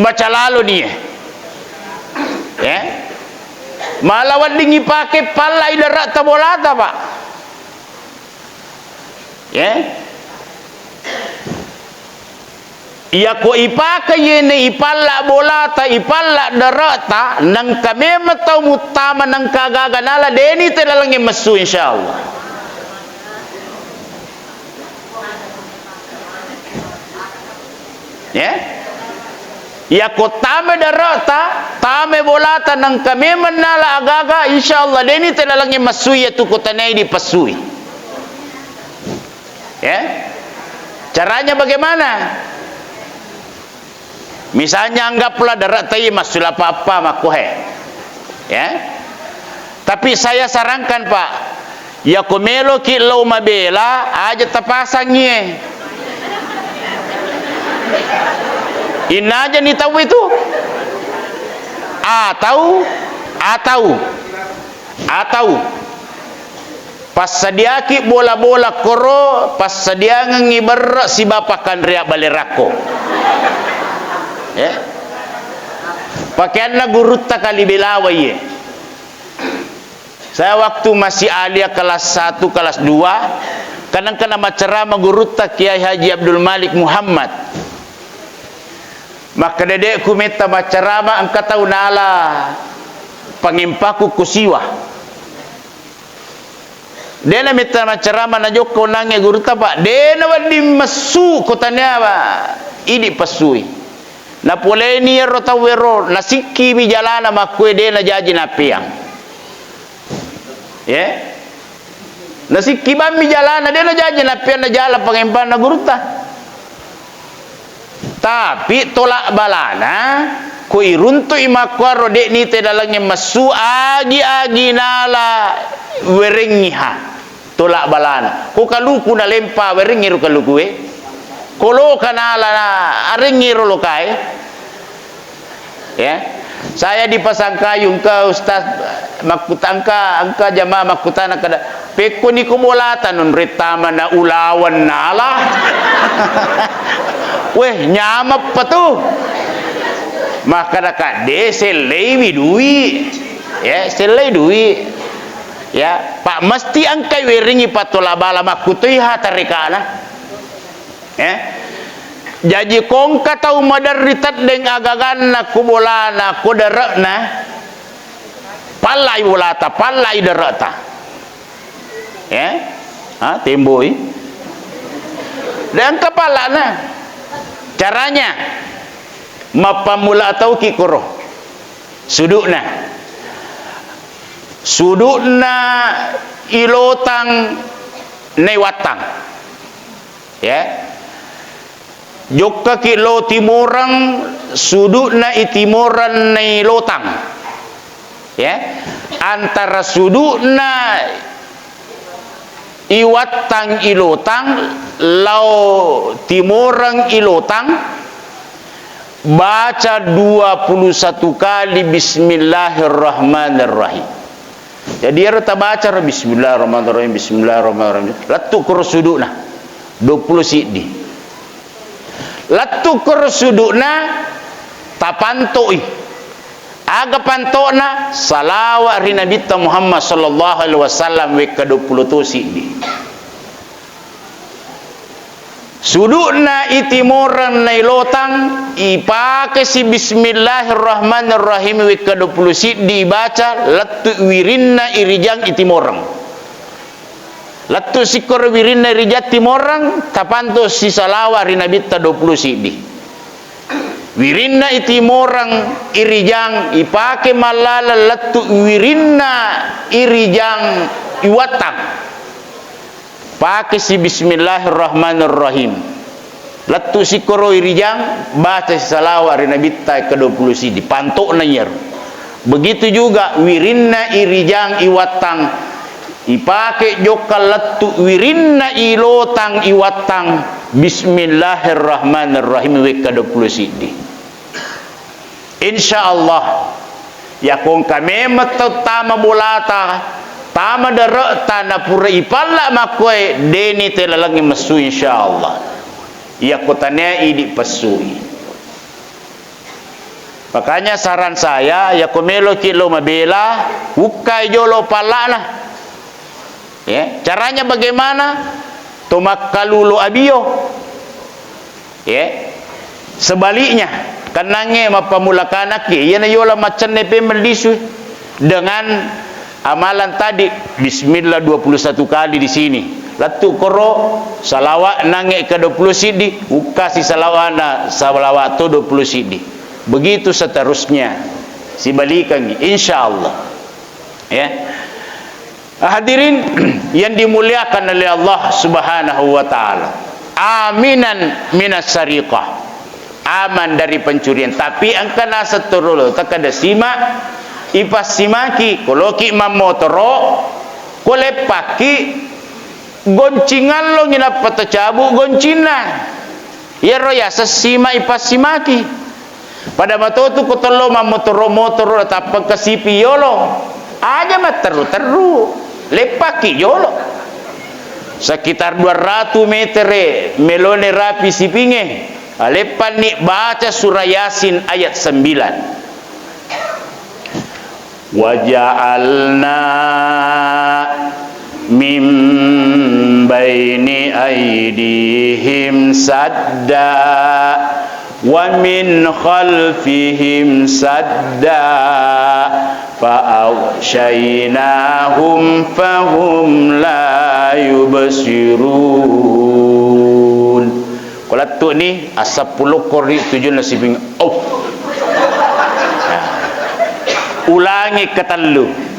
Baca lalo nie. Ya. Mala wedding ipake pallai darata bolata, Pak. Ya. Iyako ipake yene ipalla bolata, ipalla dare'ta, nengka memeng tau muttama nengka gaga nala, deni te lalengnge messu, insyaallah. Ya. Iyako tame dare'ta, tame bolata, nengka memeng nala agaga, insyaallah deni te lalengnge messui iyatu ko tanai dipessui. Ya. Caranya bagaimana? Misalnya anggaplah dare'ta i massu lapappa makkohe. Ya. Tapi saya sarankan, Pak, iyako meloki lao mabela, aja tapasangngi e. Innaja ni tau itu. Atau, atau, atau passadiaki bola-bola koro, passadiangengngi berre sibawa pakkanrea bale rakko. Ya. Pakeanna gurutta kali belawa iye. Saya waktu masih alia kelas satu, kelas dua, kadang-kadang maccarama gurutta Kiai Haji Abdul Malik Muhammad. Makkeda, "Dekku metta maccarama, engka tau nala pangempaku ko siwa." De' na metta maccarama najokka onnangnge gurutta, Pak. De' na wedding messu ko tania, Pak. Idi' pessui. Napoleni ero tauwero, nasikkimi jalana makkue de' najaji nappeang. Ye? Nasikki bammi jalana, de' najaji nappeang na jala pangembanna gurutta. Tapi tolak balana, ko iruntu'i makkuaro de' nite lalengnge messu, agi-agi nala werengngiha tolak balana. Ko kaluku nalempa, werengngi ro kalukue. Ko loka nala, arengngi ro lokae. Ya. Saya di Pasangkayu, engka ustaz makkuta-, engka, engka jamaah makkutana kada, "Pekkoni ko bolata nonretta mana ulawan nala?" Weh, nyameppa tu. Makkada kadde, selleiwi dui. Ya, sellei dui. Ya, Pak, mesti engkai weringi pattola bala makkutoi ha tarekana. Eh? Jaji ko engka tau maderri teddeng agaganna ko bolana, ko dare'na, pallai bolata, pallai dare'ta. Eh? Ha, temboi. De' engka palla'na. Caranya, mappammula tauki koro. Sudu'na. Sudu'na ilotang naiwattang. Ya. Jokkaki lo timoreng, sudu'na itimoreng nailotang. Ya. Antara sudu'na iwattang ilotang, lao timoreng ilotang, baca dua puluh satu kali Bismillahirrahmanirrahim. Jadi, ero tabaca ro, "Bismillahirrahmanirrahim, bismillahirrahmanirrahim." Lettu koro sudu'na, dua puluh siddi. Lettu koro sudu'na, tapanto'i. Aga panto'na? Salawa ri Nabitta Muhammad sallallahu alaihi wasallam wekka dua puluh to siddi. Sudu'na itimoreng nailotang, ipakesi Bismillahirrahmanirrahim wekka dua puluh siddi ibaca, lettu wirinna irijang itimoreng. Lettu sikkoro wirinna irijang timoreng, tapanto sisalawa ri Nabitta dua puluh siddi. Wirinna itimoreng irijang, ipake mallaleng lettu wirinna irijang iwattang. Pakesi Bismillahirrahmanirrahim. Lettu sikkoro irijang, baca sisalawa ri Nabitta ke dua puluh siddi. Panto'na iyaro. Begitu juga wirinna irijang iwattang, ipake jokka lettu wirinna ilotang iwattang, Bismillahirrahmanirrahim wekka dua puluh siddi. Insya Allah, yakko engka memeng tau tama bolata, tama dare'ta, napura ipalla makkoe, deni te lalengnge messu, insya Allah. Yakko tania idi pessui. Makanya saran saya, yakko meloki lo mabela, ukkai jolo pallana. Ya, caranya bagaimana? To makkalulo abio. Ya. Sebaliknya, kennangnge mappamula kanakki, iyana yola maccenne pemmeng lisu dengan amalan tadi, bismillah dua puluh satu kali di sini. Lettu koro, salawat nangnge ke dua puluh siddi, ukkasi salawatna, salawat to dua puluh siddi. Begitu seterusnya. Sibalikangi, insya Allah. Ya. Hadirin yang dimuliakan oleh Allah Subhanahu wa Ta'ala. Aminan minas sariqah. Aman dari pencurian. Tapi engka naseng torolo, takkeda sima, ipassimaki, koloki mammotoro, ko leppakki, goncing allongi nappa tacabu goncinna. Iyaro yaseng sima ipassimaki. Pada matotu ko tello mammotoro-motoro, tappa engka sipi yolo. Aja matterru-terru, leppakki jolo. Sekitar dua ratus metere melone rapi sipinge. Aleppanni baca surah Yasin ayat sembilan. Waja'alna min baini aidihim sadda ومن خلفهم سدا فأغشيناهم فهم لا يبصرون. Ko lettu'ni, assappulo ko ri tujunna siping. Oh. Ulangi ketellu.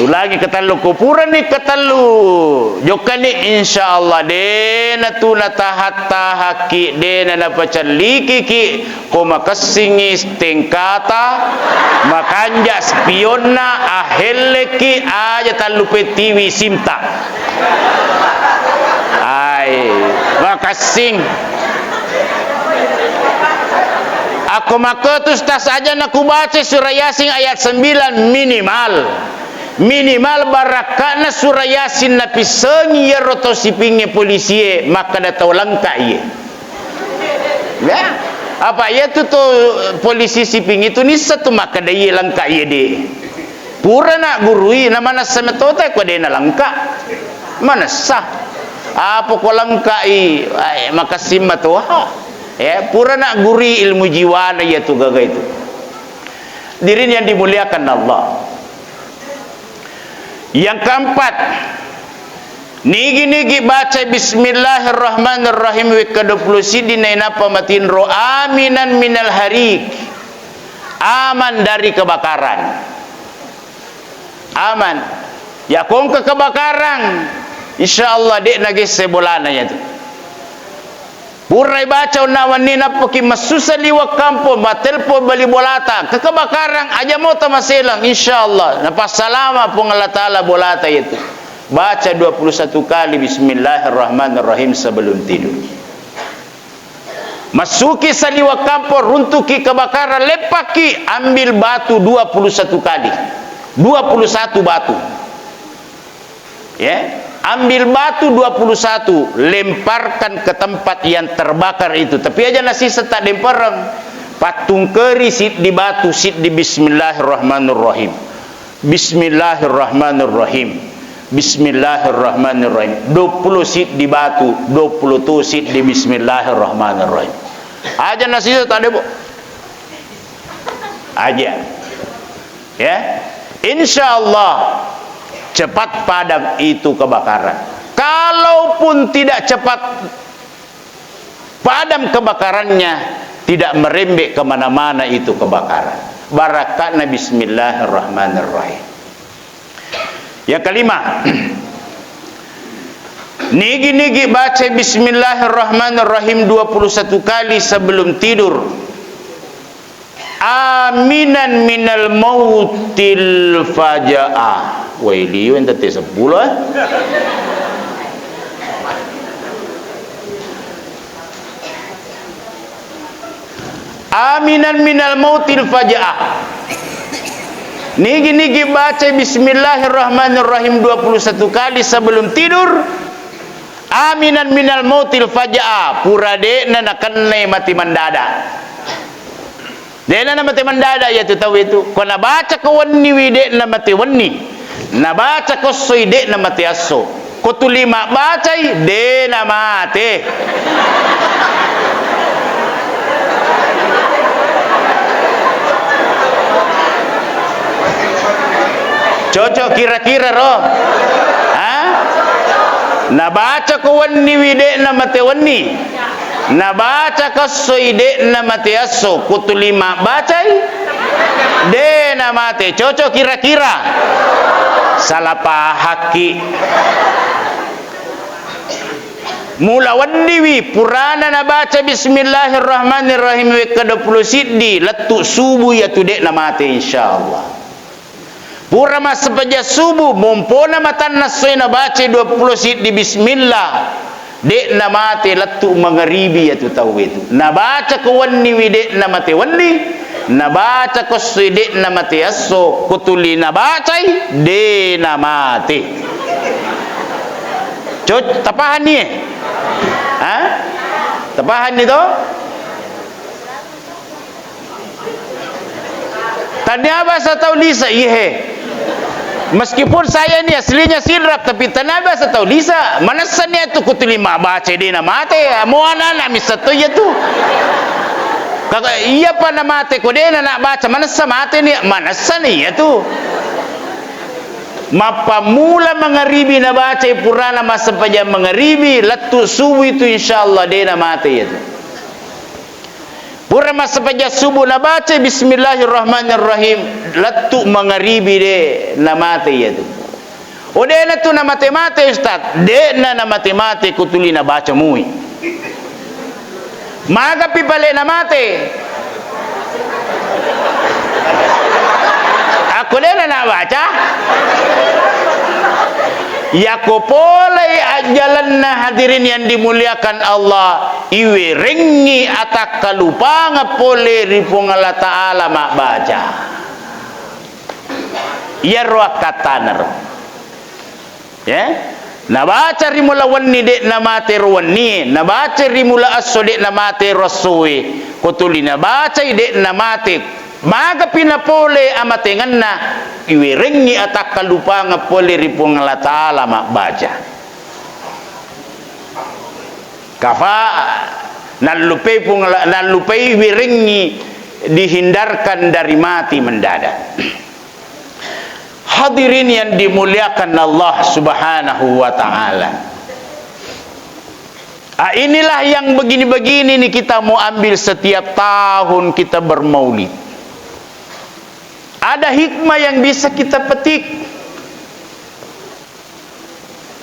Ulangi ketellu, ko purani ketellu jokkani, insyaallah de' natu nataha-tahakki, de' nanapacallikiki, ko makessingngi tengkata, makanja spionna, ahellekki, aja tallu pettiwi simta. Ai, makessing. Akko makketu, Ustaz, aja nakubaca surah Yasin ayat sembilan minimal. Minimal barakka'na surah Yasin napissengi iyaro tau sipingnge polisie makkeda tau lengka iye. Ya, apa iyatu to polisi siping itu nisseng tu makkeda iye lengka iye de'. Purana gurui, na manessa metota ko de' nalengka. Manessa. Apa ko lengkai, ai, makessing matoha. Ya, purana gurui ilmu jiwana iyatu gaga itu. Hadirin yang dimuliakan Allah. Yang keempat, nigi-nigi baca Bismillahirrahmanirrahim wekka dua puluh siddi nainappa matinro, aminan minal harik, aman dari kebakaran. Aman. Ya, ko engka kebakaran, insyaallah de' nagesse bolana iyatu. Pura ibaca onna wenni, nappaki massusa liwa' kampong, mattelpon bali bolata, ke-, kebakaran, aja mota maseleng, insyaallah napassalama Puang Allah Taala bolata iyatu. Baca dua puluh satu kali Bismillahirrahmanirrahim sebelum tidur. Massuki saliwa' kampong, runtuki kebakaran, leppaki, ambil batu dua puluh satu kali. Dua puluh satu batu. Ya, ambil batu dua puluh satu, lemparkan ke tempat yang terbakar itu. Tapi aja nasisa tadempareng. Pattungkeri siddi batu, siddi Bismillahirrahmanirrahim. Bismillahirrahmanirrahim. Bismillahirrahmanirrahim. Dua puluh siddi batu, dua puluh tu siddi Bismillahirrahmanirrahim. Aja nasisa tadebo. Aja. Ya. Insya Allah cepat padam itu kebakaran. Kalaupun tidak cepat padam kebakarannya, tidak merembet kemana-mana itu kebakaran. Barakka'na Bismillahirrahmanirrahim. Yang kelima, nigi-nigi baca Bismillahirrahmanirrahim dua puluh satu kali sebelum tidur. Aminan minal mautil faja'ah. Wai liwe' tette seppulo, eh. Aminan minal mautil faja'ah. Nigi-nigi baca Bismillahirrahmanirrahim dua puluh satu kali sebelum tidur. Aminan minal mautil faja'ah. Pura de'na nakennai mate mendadak. De'na namate mendadak iyatu tau itu. Ko nabacako wenniwi, de'na mate wenni. Nabacako essoi, de'na mate esso. Ko tuli mabbacai, de'na mate. Cocok kira-kira ro? Ha? Nabacako wenniwi, de'na mate wenni. Nabacako essoi, de'na mate esso, ko tuli mabbacai, de'na mate. Cocok kira-kira? Salah pahakki. Mula wenniwi, purana nabaca Bismillahirrahmanirrahim wekka dua puluh siddi, lettu subuh iyatu de'na mate, insyaallah. Pura massempajang subuh, mompona matanna essoi nabacai dua puluh siddi bismillah, de'na mate lettu mangaribi iyatu tau itu. Nabacako wenniwi, de'na mate wenni, nabacako essoi, de'na mate esso, ko tuli nabacai, de'na mate. Cocok, tapahanni, eh? Ha? Tapahanni to? Tania basa tau lisa, iye. Meskipun saya ini aslinya Sidrap, tapi tania basa tau lisa. Manessani atu ko tuli mabbaca de'na mate. Mo anak-anak missa to iyatu. Kaga iyapa namate ko de'na nabaca, manessa mateni, manessani iyatu. Mappammula mangaribi nabacai purana massempajang mangaribi, lettu subuh itu insyaallah de' namate iyatu. Pura massempajang subuh nabacai bismillahirrahmanirrahim, lettu mangaribi de' namate iyatu. O de'na tu namate-mate, Ustaz. De'na namate-mate, ko tuli nabaca mui. Magapi pale namate? Akko de'na nabaca? Yako polei ajjalenna, hadirin yang dimuliakan Allah, iwerengngi atakkalupangeng pole ri Puang Allah Ta'ala mabbaca. Iyaro akkattana ro. Ya? Nabaca ri mula wenni de' namate ro wennie, nabaca ri mula esso de' namate ro essoe, ko tuli nabacai de' namate. Magapi napole amatengenna, iwerengngi atakkalupangeng pole ri Puang Allah Ta'ala mabbaca. Kafa nallupai Puang Allah, nallupai werengngi dihindarkan dari mati mendadak. Hadirin yang dimuliakan Allah Subhanahu wa Ta'ala. Ah, inilah yang begini-begini nih kita mau ambil setiap tahun kita bermaulid. Ada hikmah yang bisa kita petik.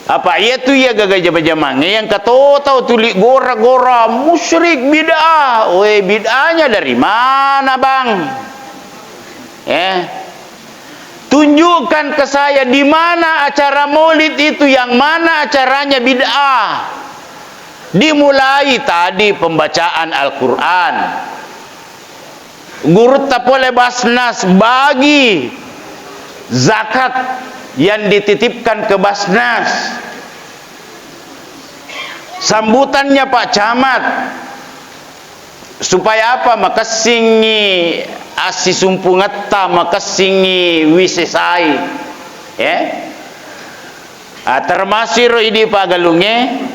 Apa iyatu iya gaga jama-jamangnge yang katotau tuli gora-gora musyrik bid'ah. Weh, bid'ahnya dari mana, Bang? Eh. Tunjukkan ke saya di mana acara maulid itu, yang mana acaranya bid'ah. Dimulai tadi pembacaan Al-Quran. Gurutta pole Basnas bagi zakat yang dititipkan ke Basnas. Sambutannya Pak Camat, supaya apa? Makessingngi assisumpungetta, makessingngi wisesai. Ya. Ah, termasuk ro idi pagalungnge,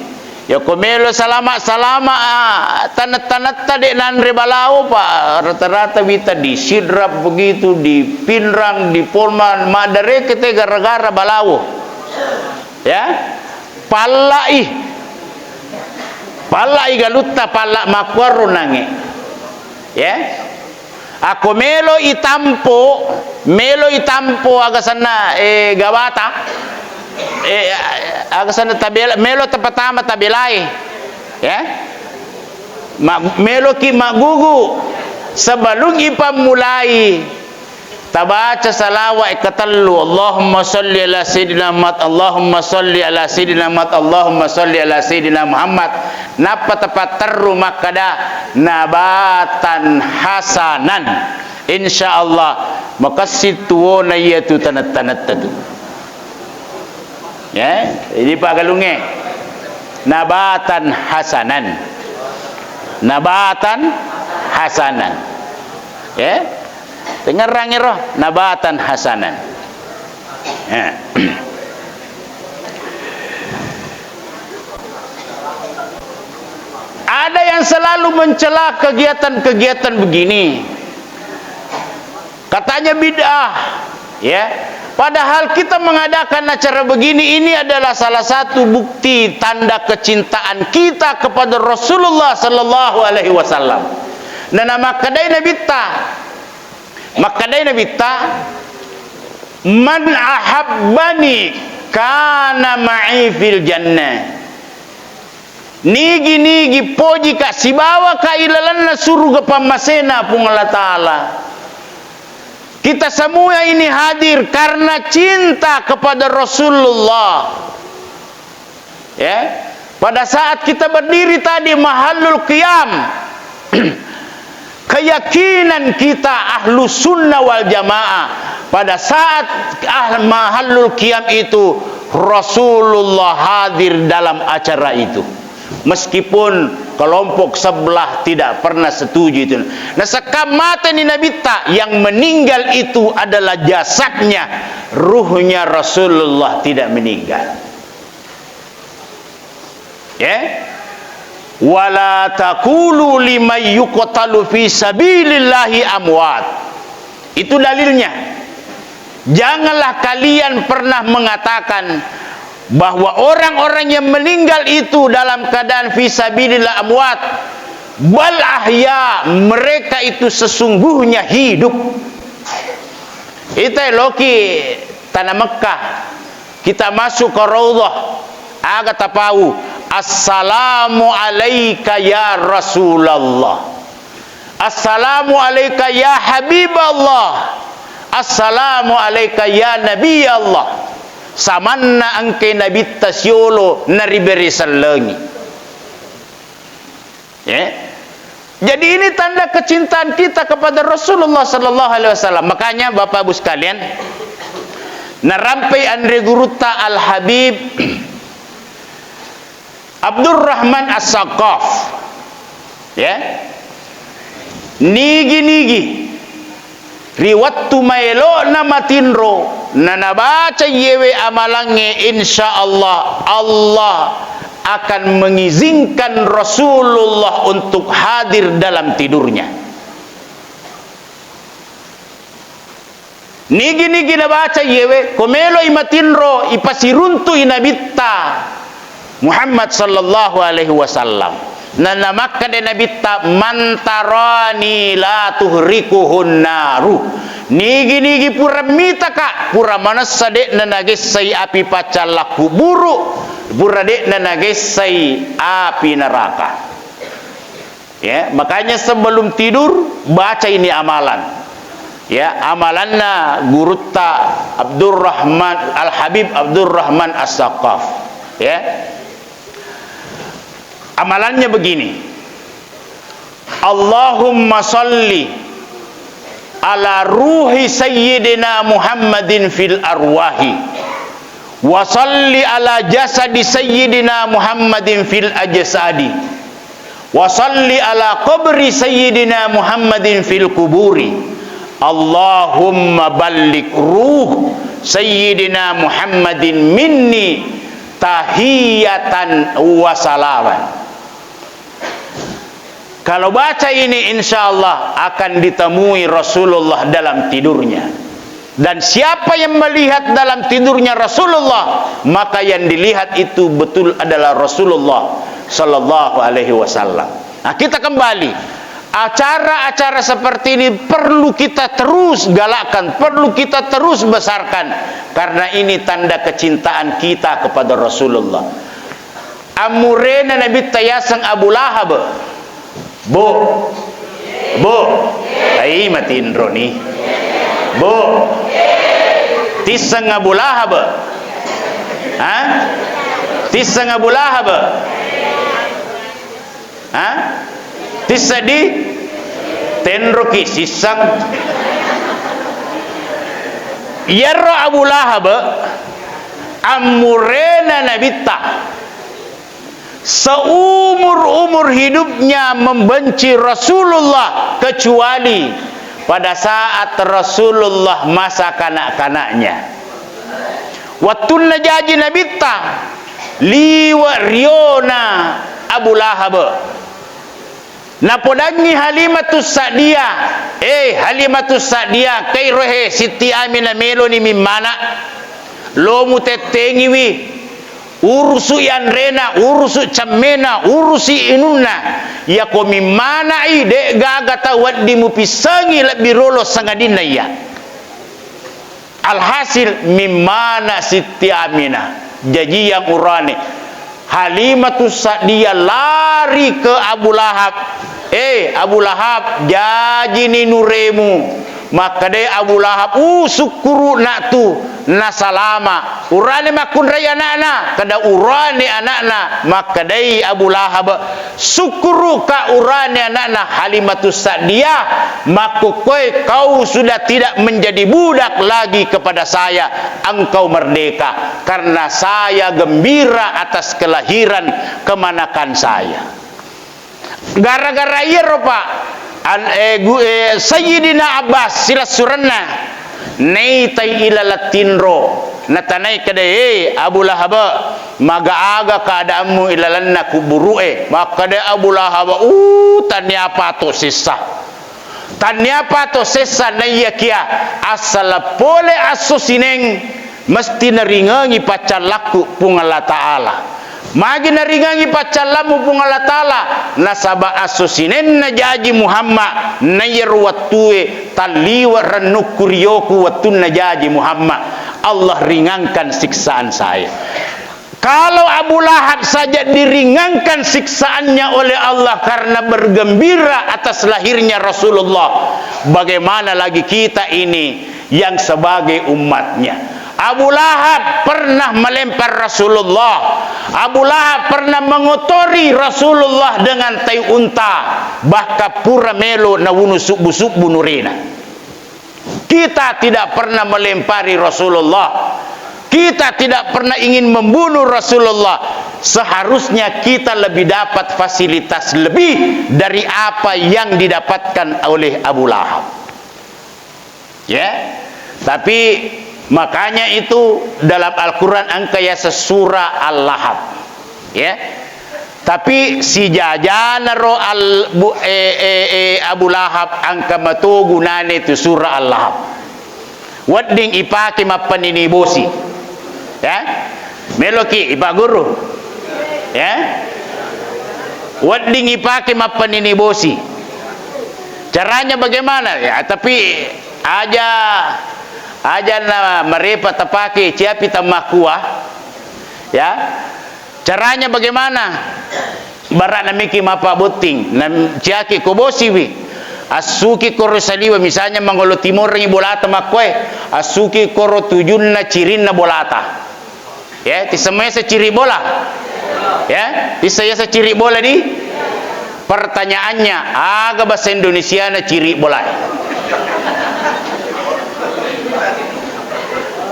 yako melo salama-salama, ah, tanetta-tanetta de' nanre balawo, Pak. Rata-rata wita di Sidrap begitu, di Pinrang, di Polman, maddareke te gara-gara balawo. Ya. Pallai. Pallai galutta, palla makkuaro nange. Ya. Ako melo itampo, melo itampo aga senna, eh, gawata, eh, aga senna tabela, melo tapatama tabelai, ya. Ma-, meloki maggugu sebelum ipammulai tabaca salawat katellu, Allahumma salli ala sayyidina Muhammad, Allahumma salli ala sayyidina Muhammad, Allahumma salli ala sayyidina Muhammad. Nappa tapatterru makkada, nabatan hasanan. Insya Allah, makessing tuwona iyatu tanetta-tanetta tu. Ya, jadi pagalungnge. Nabatan hasanan. Nabatan hasanan. Ya. Tengngerangngi ro, nabatan hasanan. Ya. Ada yang selalu mencela kegiatan-kegiatan begini. Katanya bid'ah, ya. Padahal kita mengadakan acara begini, ini adalah salah satu bukti tanda kecintaan kita kepada Rasulullah sallallahu alaihi wasallam. Nah, namakkedai Nabitta, Makkedai Nabitta, "Man ahabbani kana ma'i fil jannah." Nigi-nigi pojika sibawaka ilalenna suruga pammasena Puang Allah Ta'ala. Kita semua ini hadir karena cinta kepada Rasulullah. Ya, pada saat kita berdiri tadi mahallul qiyam, keyakinan kita ahlu sunnah wal jamaah, pada saat ah, mahallul qiyam itu Rasulullah hadir dalam acara itu. Meskipun kelompok sebelah tidak pernah setuju itu. Nah, sekam mate ni Nabitta, yang meninggal itu adalah jasadnya, ruhnya Rasulullah tidak meninggal. Ya. "Wala taqulu liman yuqtalu fi sabilillahi amwat." Itu dalilnya. Janganlah kalian pernah mengatakan bahwa orang-orang yang meninggal itu dalam keadaan fi sabilillah amwat, bal ahya, mereka itu sesungguhnya hidup. Ita loki tanah Mekah, kita masuk ke Raudhah, aga tapau, "Assalamu alaika ya Rasulullah. Assalamu alaika ya Habiballah. Assalamu alaika ya Nabi Allah." Samanna engke nabitta siolo naribere sellengi. Ya. Jadi ini tanda kecintaan kita kepada Rasulullah sallallahu alaihi wasallam. Makanya Bapak Ibu sekalian, narampai anre gurutta Al Habib Abdurrahman As-Saqqaf. Ya. Nigi-nigi ri wettu maelo'na matinro, nanabaca iyewe amalangnge, insya Allah, Allah akan mengizinkan Rasulullah untuk hadir dalam tidurnya. Nigi-nigi nabaca iyewe, ko meloi matinro, ipasiruntu'i Nabitta Muhammad sallallahu alaihi wasallam. Na, namakkeda Nabitta, "Man tarani la tuhrikuhun naru." Nigi-nigi pura mitaka, pura manessa de'na nagessai api paccallakku buru, pura de'na nagessai api neraka. Ya, makanya sebelum tidur baca ini amalan. Ya, amalanna gurutta Abdurrahman, Al Habib Abdurrahman As-Saqqaf. Ya. Amalannya begini. Allahumma salli ala ruhi sayyidina Muhammadin fil arwahi. Wa salli ala jasadi sayyidina Muhammadin fil ajsadi. Wa salli ala qabri sayyidina Muhammadin fil quburi. Allahumma balligh ruh sayyidina Muhammadin minni tahiyatan wa salaman. Kalau baca ini, insya Allah akan ditemui Rasulullah dalam tidurnya. Dan siapa yang melihat dalam tidurnya Rasulullah, maka yang dilihat itu betul adalah Rasulullah sallallahu alaihi wasallam. Nah, kita kembali. Acara-acara seperti ini perlu kita terus galakkan, perlu kita terus besarkan, karena ini tanda kecintaan kita kepada Rasulullah. Ammurena Nabitta yaseng Abu Lahab. Bu. Bu. Ai, matinroni. Bu. Tisseng Abu Lahab. Ha? Tisseng Abu Lahab. Ha? Tisseng di? Tenroki sisseng. Iyaro Abu Lahab ammurena Nabitta. Seumur-umur hidupnya membenci Rasulullah kecuali pada saat Rasulullah masa kanak-kanaknya. Wettunna jaji Nabitta, liwe' riona Abu Lahab. Napodangngi Halimatus Sa'diyah, "Eh, Halimatus Sa'diyah, kairo he, Sitti Aminah meloni mimmana. Lo mutettengiwi, urusu'i anrena, urusu' cemmena, urusi inunna. Iyako mimmana'i, de'gaga tau wedding mupissengi lebbi rolo sangadinna iya." Alhasil, mimmana Sitti Aminah. Jajiyang urane. Halimatus Sa'diyah lari ke Abu Lahab. "Eh, Abu Lahab, jajini nuremu." Makkedai Abu Lahab, "Uh, sukkuru'na tu, nasalama." Urane makkunrai ana'na, kada urane ana'na, makkedai Abu Lahab, "Sukkuruka urane ana'na Halimatus Sa'diyah, makkukkoe kau sudah tidak menjadi budak lagi kepada saya, engkau merdeka, karena saya gembira atas kelahiran kemanakan saya." Gara-gara iyaro, Pak, an-, eh, gu-, eh, Sayyidina Abbas silessurenna naitai ilaleng tinro, natanai keda, "Eh, Abu Lahab, Maga-aga keadaanmu ilalenna kuburu'e? Makkeda Abu Lahab, "Uh, tannia pato sessa. Tannia pato sessa naiyakia assala pole asso sineng mesti naringengi paccallakku Puang Allah Ta'ala." Magi naringengi paccallammu Puang Allah Ta'ala? Nasaba asso sinenna jaji Muhammad, naiyaro wettue talliwe rennukku rioku wettunna jaji Muhammad. Allah ringankan siksaan saya. Kalau Abu Lahab saja diringankan siksaannya oleh Allah karena bergembira atas lahirnya Rasulullah, bagaimana lagi kita ini yang sebagai umatnya? Abu Lahab pernah melempar Rasulullah. Abu Lahab pernah mengotori Rasulullah dengan tai unta. Bahkan pura melo nawunu subbu-subbu nurena. Kita tidak pernah melempari Rasulullah. Kita tidak pernah ingin membunuh Rasulullah. Seharusnya kita lebih dapat fasilitas lebih dari apa yang didapatkan oleh Abu Lahab. Ya. Tapi makanya itu dalam Al-Quran engka yaseng surah Al-Lahab. Ya. Tapi sijajanaro al-, bu-, eh, eh, eh, Abu Lahab engka mato gunane tu surah Al-Lahab. Wedding ipake mappanini bosi. Ya. Meloki ipagguru. Ya. Wedding ipake mappanini bosi. Caranya bagaimana? Ya, tapi aja, aja na marepa tapake ciapi tammakua. Ya. Caranya bagaimana? Bara'na miki mappabotting, na ciaki ko bosiwi. Assuki koro saliwa, misalnya mangolo timorengi bolata makkoe, assuki koro tujunna cirinna bolata. Ya, tisseng yaseng ciri bola. Ya, tisseng yaseng ciri bola di? Pertanyaannya, aga bahasa Indonesiana ciri bola?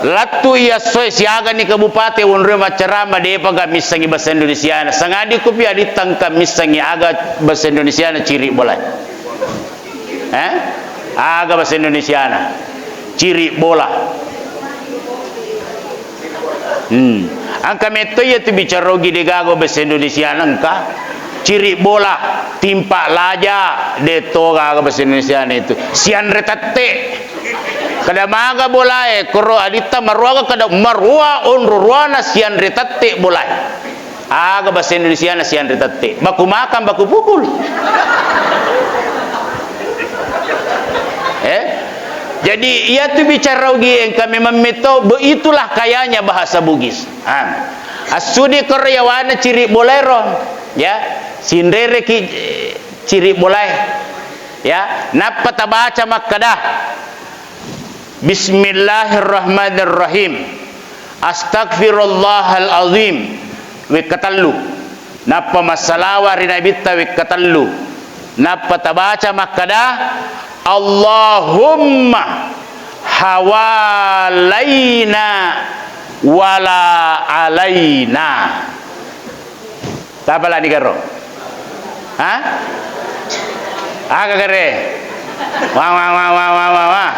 Lettu iya essoe siagani kabupate wonroi maccarama, depaga missengi bahasa Indonesiana. Sangadi kupi aditta engka missengi aga bahasa Indonesiana ciri bola. Eh? Aga bahasa Indonesiana? Ciri bola. Hmm. Engka metto iya tu bicara ogi degaga bahasa Indonesiana engka. Ciri bola, timpa laja, de to gaga bahasa Indonesiana itu. Sianre tette. Kada maga bolae, koro aditta maruaga kada marua onro ruana sianre tette bolae. Aga bahasa Indonesiana sianre tette? Baku makan, baku pukul. Eh? Jadi, iya tu bicara ogi engka memang metto, begitulah kayanya bahasa Bugis. Ah. Assudi koro yawana ciri bolaero. Ya, sinrereki, eh, ciri bolae. Ya, nappa tabaca makkada. Bismillahirrahmanirrahim. Astagfirullahal azim. Wekka tellu. Nappa massalawa ri Nabitta wekka tellu. Nappa tabaca makkada, Allahumma hawalaina wala alaina. Tapalani garo? Ha? Aga gare? Wa, wa, wa.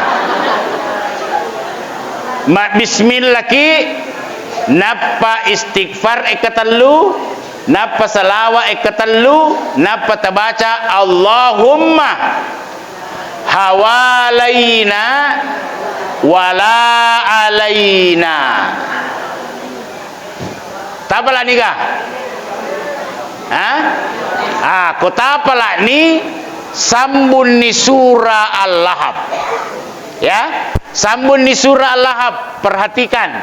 Ma bismillah ki, nappa istighfar ekka tellu, nappa salawa ekka tellu, nappa tabaca Allahumma hawalaina wala alaina. Tapalani ga? Ha? Ah, ko tapalani sambunni surah Al-Lahab. Ya, sambunni surah Al-Lahab, perhatikan.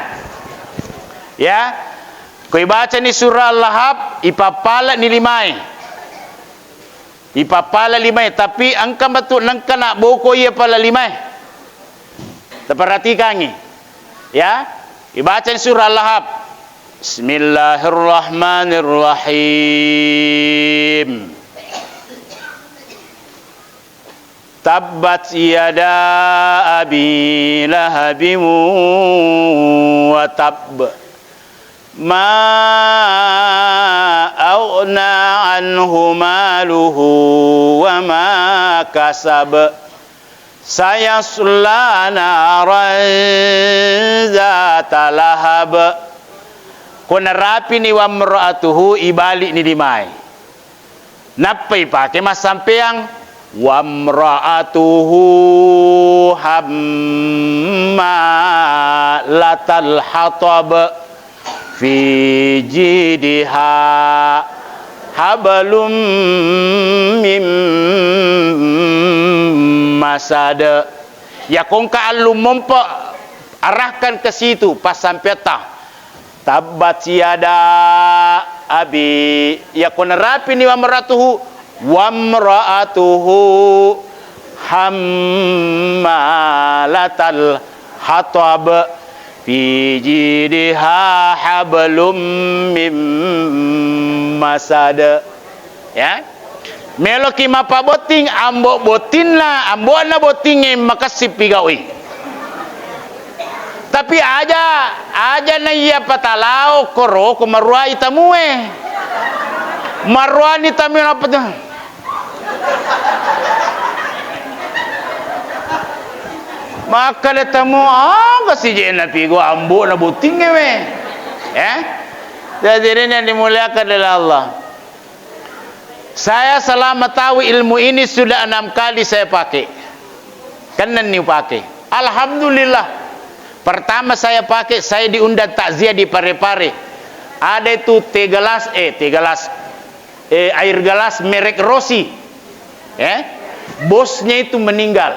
Ya. Ko ibacani surah Al-Lahab, ipappalani limae. Ipappala limae, tapi engka matu nengka nabboko iya pala limae. Taperhatikangi. Ya, ibacani surah Al-Lahab. Bismillahirrahmanirrahim. Tabbat yada abi lahabin wa tabb. Ma aghna anhu maluhu wa ma kasab. Sayasla naran zata lahab. Ko narapini wamra'atuhu, ibali'ni limae. Nappa ipake massampeang, wamra'atuhu hammalatal hatab, fi jidiha hablum mim masad. Yakongka allum mompo, arahkan ke situ passampeatta. Tabbat yada abi, yako narapini wamra'atuhu, wamra'atuhu hammalatal hatab, fi jidiha hablum mim masad. Ya. Meloki mappabotting, ambo bottinna, ambo'na bottingnge makessing pigaui. Tapi aja, aja naiya patalao koro ko maruai tamue. Maruani tamue nappa tu. Makkeda tamu, aga sijena pigo ambo'na bottingnge we. Eh? Jadi ini yang dimuliakan oleh Allah. Saya selama tahu ilmu ini sudah enam kali saya pakai. Kennenni upake. Alhamdulillah. Pertama saya pakai, saya diundang takziah di Parepare. Ada itu teh gelas, eh, teh gelas, eh, air gelas merek Rossi. Eh, bosnya itu meninggal.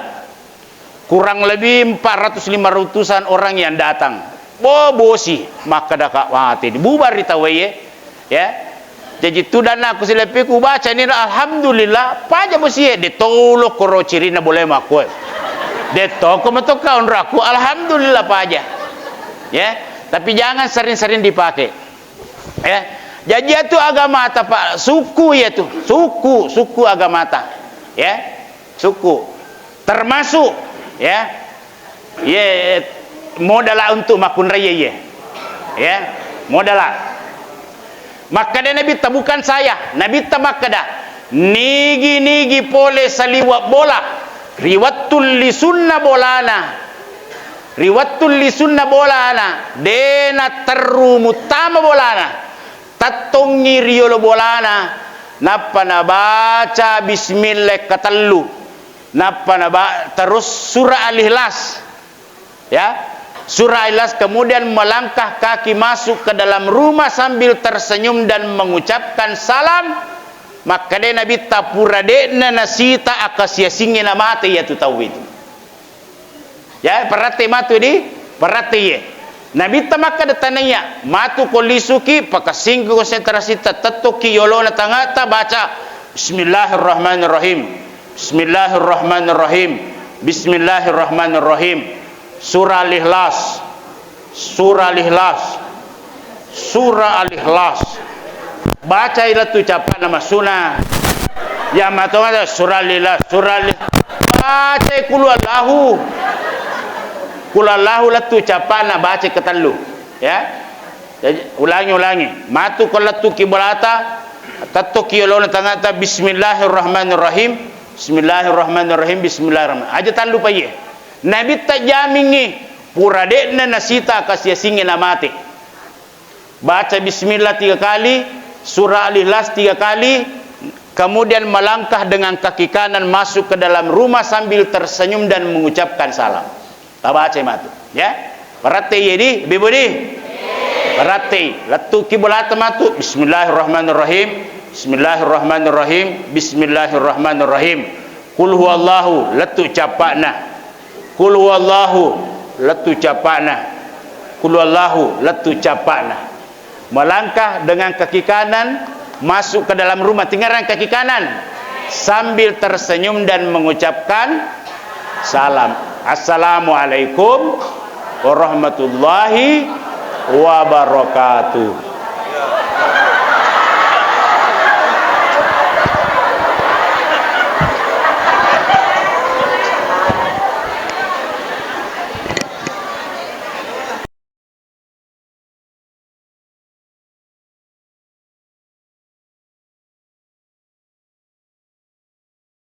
Kurang lebih empat ratus lima ratusan orang yang datang. Bo, bosi, makkeda ka mate. Bubar ri tauwe ye. Ya. Jaji tudang nakku sileppeku baca ni, alhamdulillah, paja bosi ye. De tolo koro cirina boleh makku. De toko matoka onraku, alhamdulillah paja. Ya. Tapi jangan sering-sering dipakai. Ya. Jaji itu agamata, Pak, suku ya tu. Suku, suku agamata. Ya. Suku. Termasuk, ya, ye, modala untuk makkunrai ye, ye. Ya, modala. Makkeda Nabitta, bukan saya. Nabitta makkeda, nigi-nigi pole saliwa bola, ri wettu lisunna bolana, ri wettu lisunna bolana, dena terru muttama bolana, tettongi riolo bolana, nappa nabaca bismillah katellu. Nappa naba-, terus surah Al-Ikhlas. Ya. Surah Al-Ikhlas, kemudian melangkah kaki masuk ke dalam rumah sambil tersenyum dan mengucapkan salam. Makkeda Nabitta, pura de'na nasita akasiasingnge namate iyatu tau itu. Ya, peratte matu di, peratte ye. Nabitta makkeda tanaiya, matu ko lisuki, pakasingki konsentrasita, tettoki yolona tangata, baca, Bismillahirrahmanirrahim. Bismillahirrahmanirrahim. Bismillahirrahmanirrahim. Surah Al-Ikhlas. Surah Al-Ikhlas. Surah Al-Ikhlas. Bacai lettu cappa'na massuna. Ya, matonga surah Al-Ikhlas, surah Al-, bacai Qul Huwallahu. Qul Huwallahu lettu cappa'na, bacai ketellu. Ya. Jadi, ulangi, ulangi. Matu ko lettu kibolata, tettoki yolona tangata, Bismillahirrahmanirrahim. Bismillahirrahmanirrahim. Bismillahirrahmanirrahim. Aja tallu paiye. Nabitta jamingngi, pura de'na nasita kasiasingnge namate. Baca bismillah tiga kali, surah Al-Ikhlas tiga kali, kemudian melangkah dengan kaki kanan masuk ke dalam rumah sambil tersenyum dan mengucapkan salam. Tabaca matu, ya. Peratte ye di, Ibu di? Peratte, lettu kibolata matu, Bismillahirrahmanirrahim, Bismillahirrahmanirrahim, Bismillahirrahmanirrahim. Qul huwallahu, lettu cappa'na. Qul huwallahu, lettu cappa'na. Qul huwallahu, lettu cappa'na. Melangkah dengan kaki kanan masuk ke dalam rumah, tinggalkan kaki kanan sambil tersenyum dan mengucapkan salam. Assalamualaikum warahmatullahi wabarakatuh.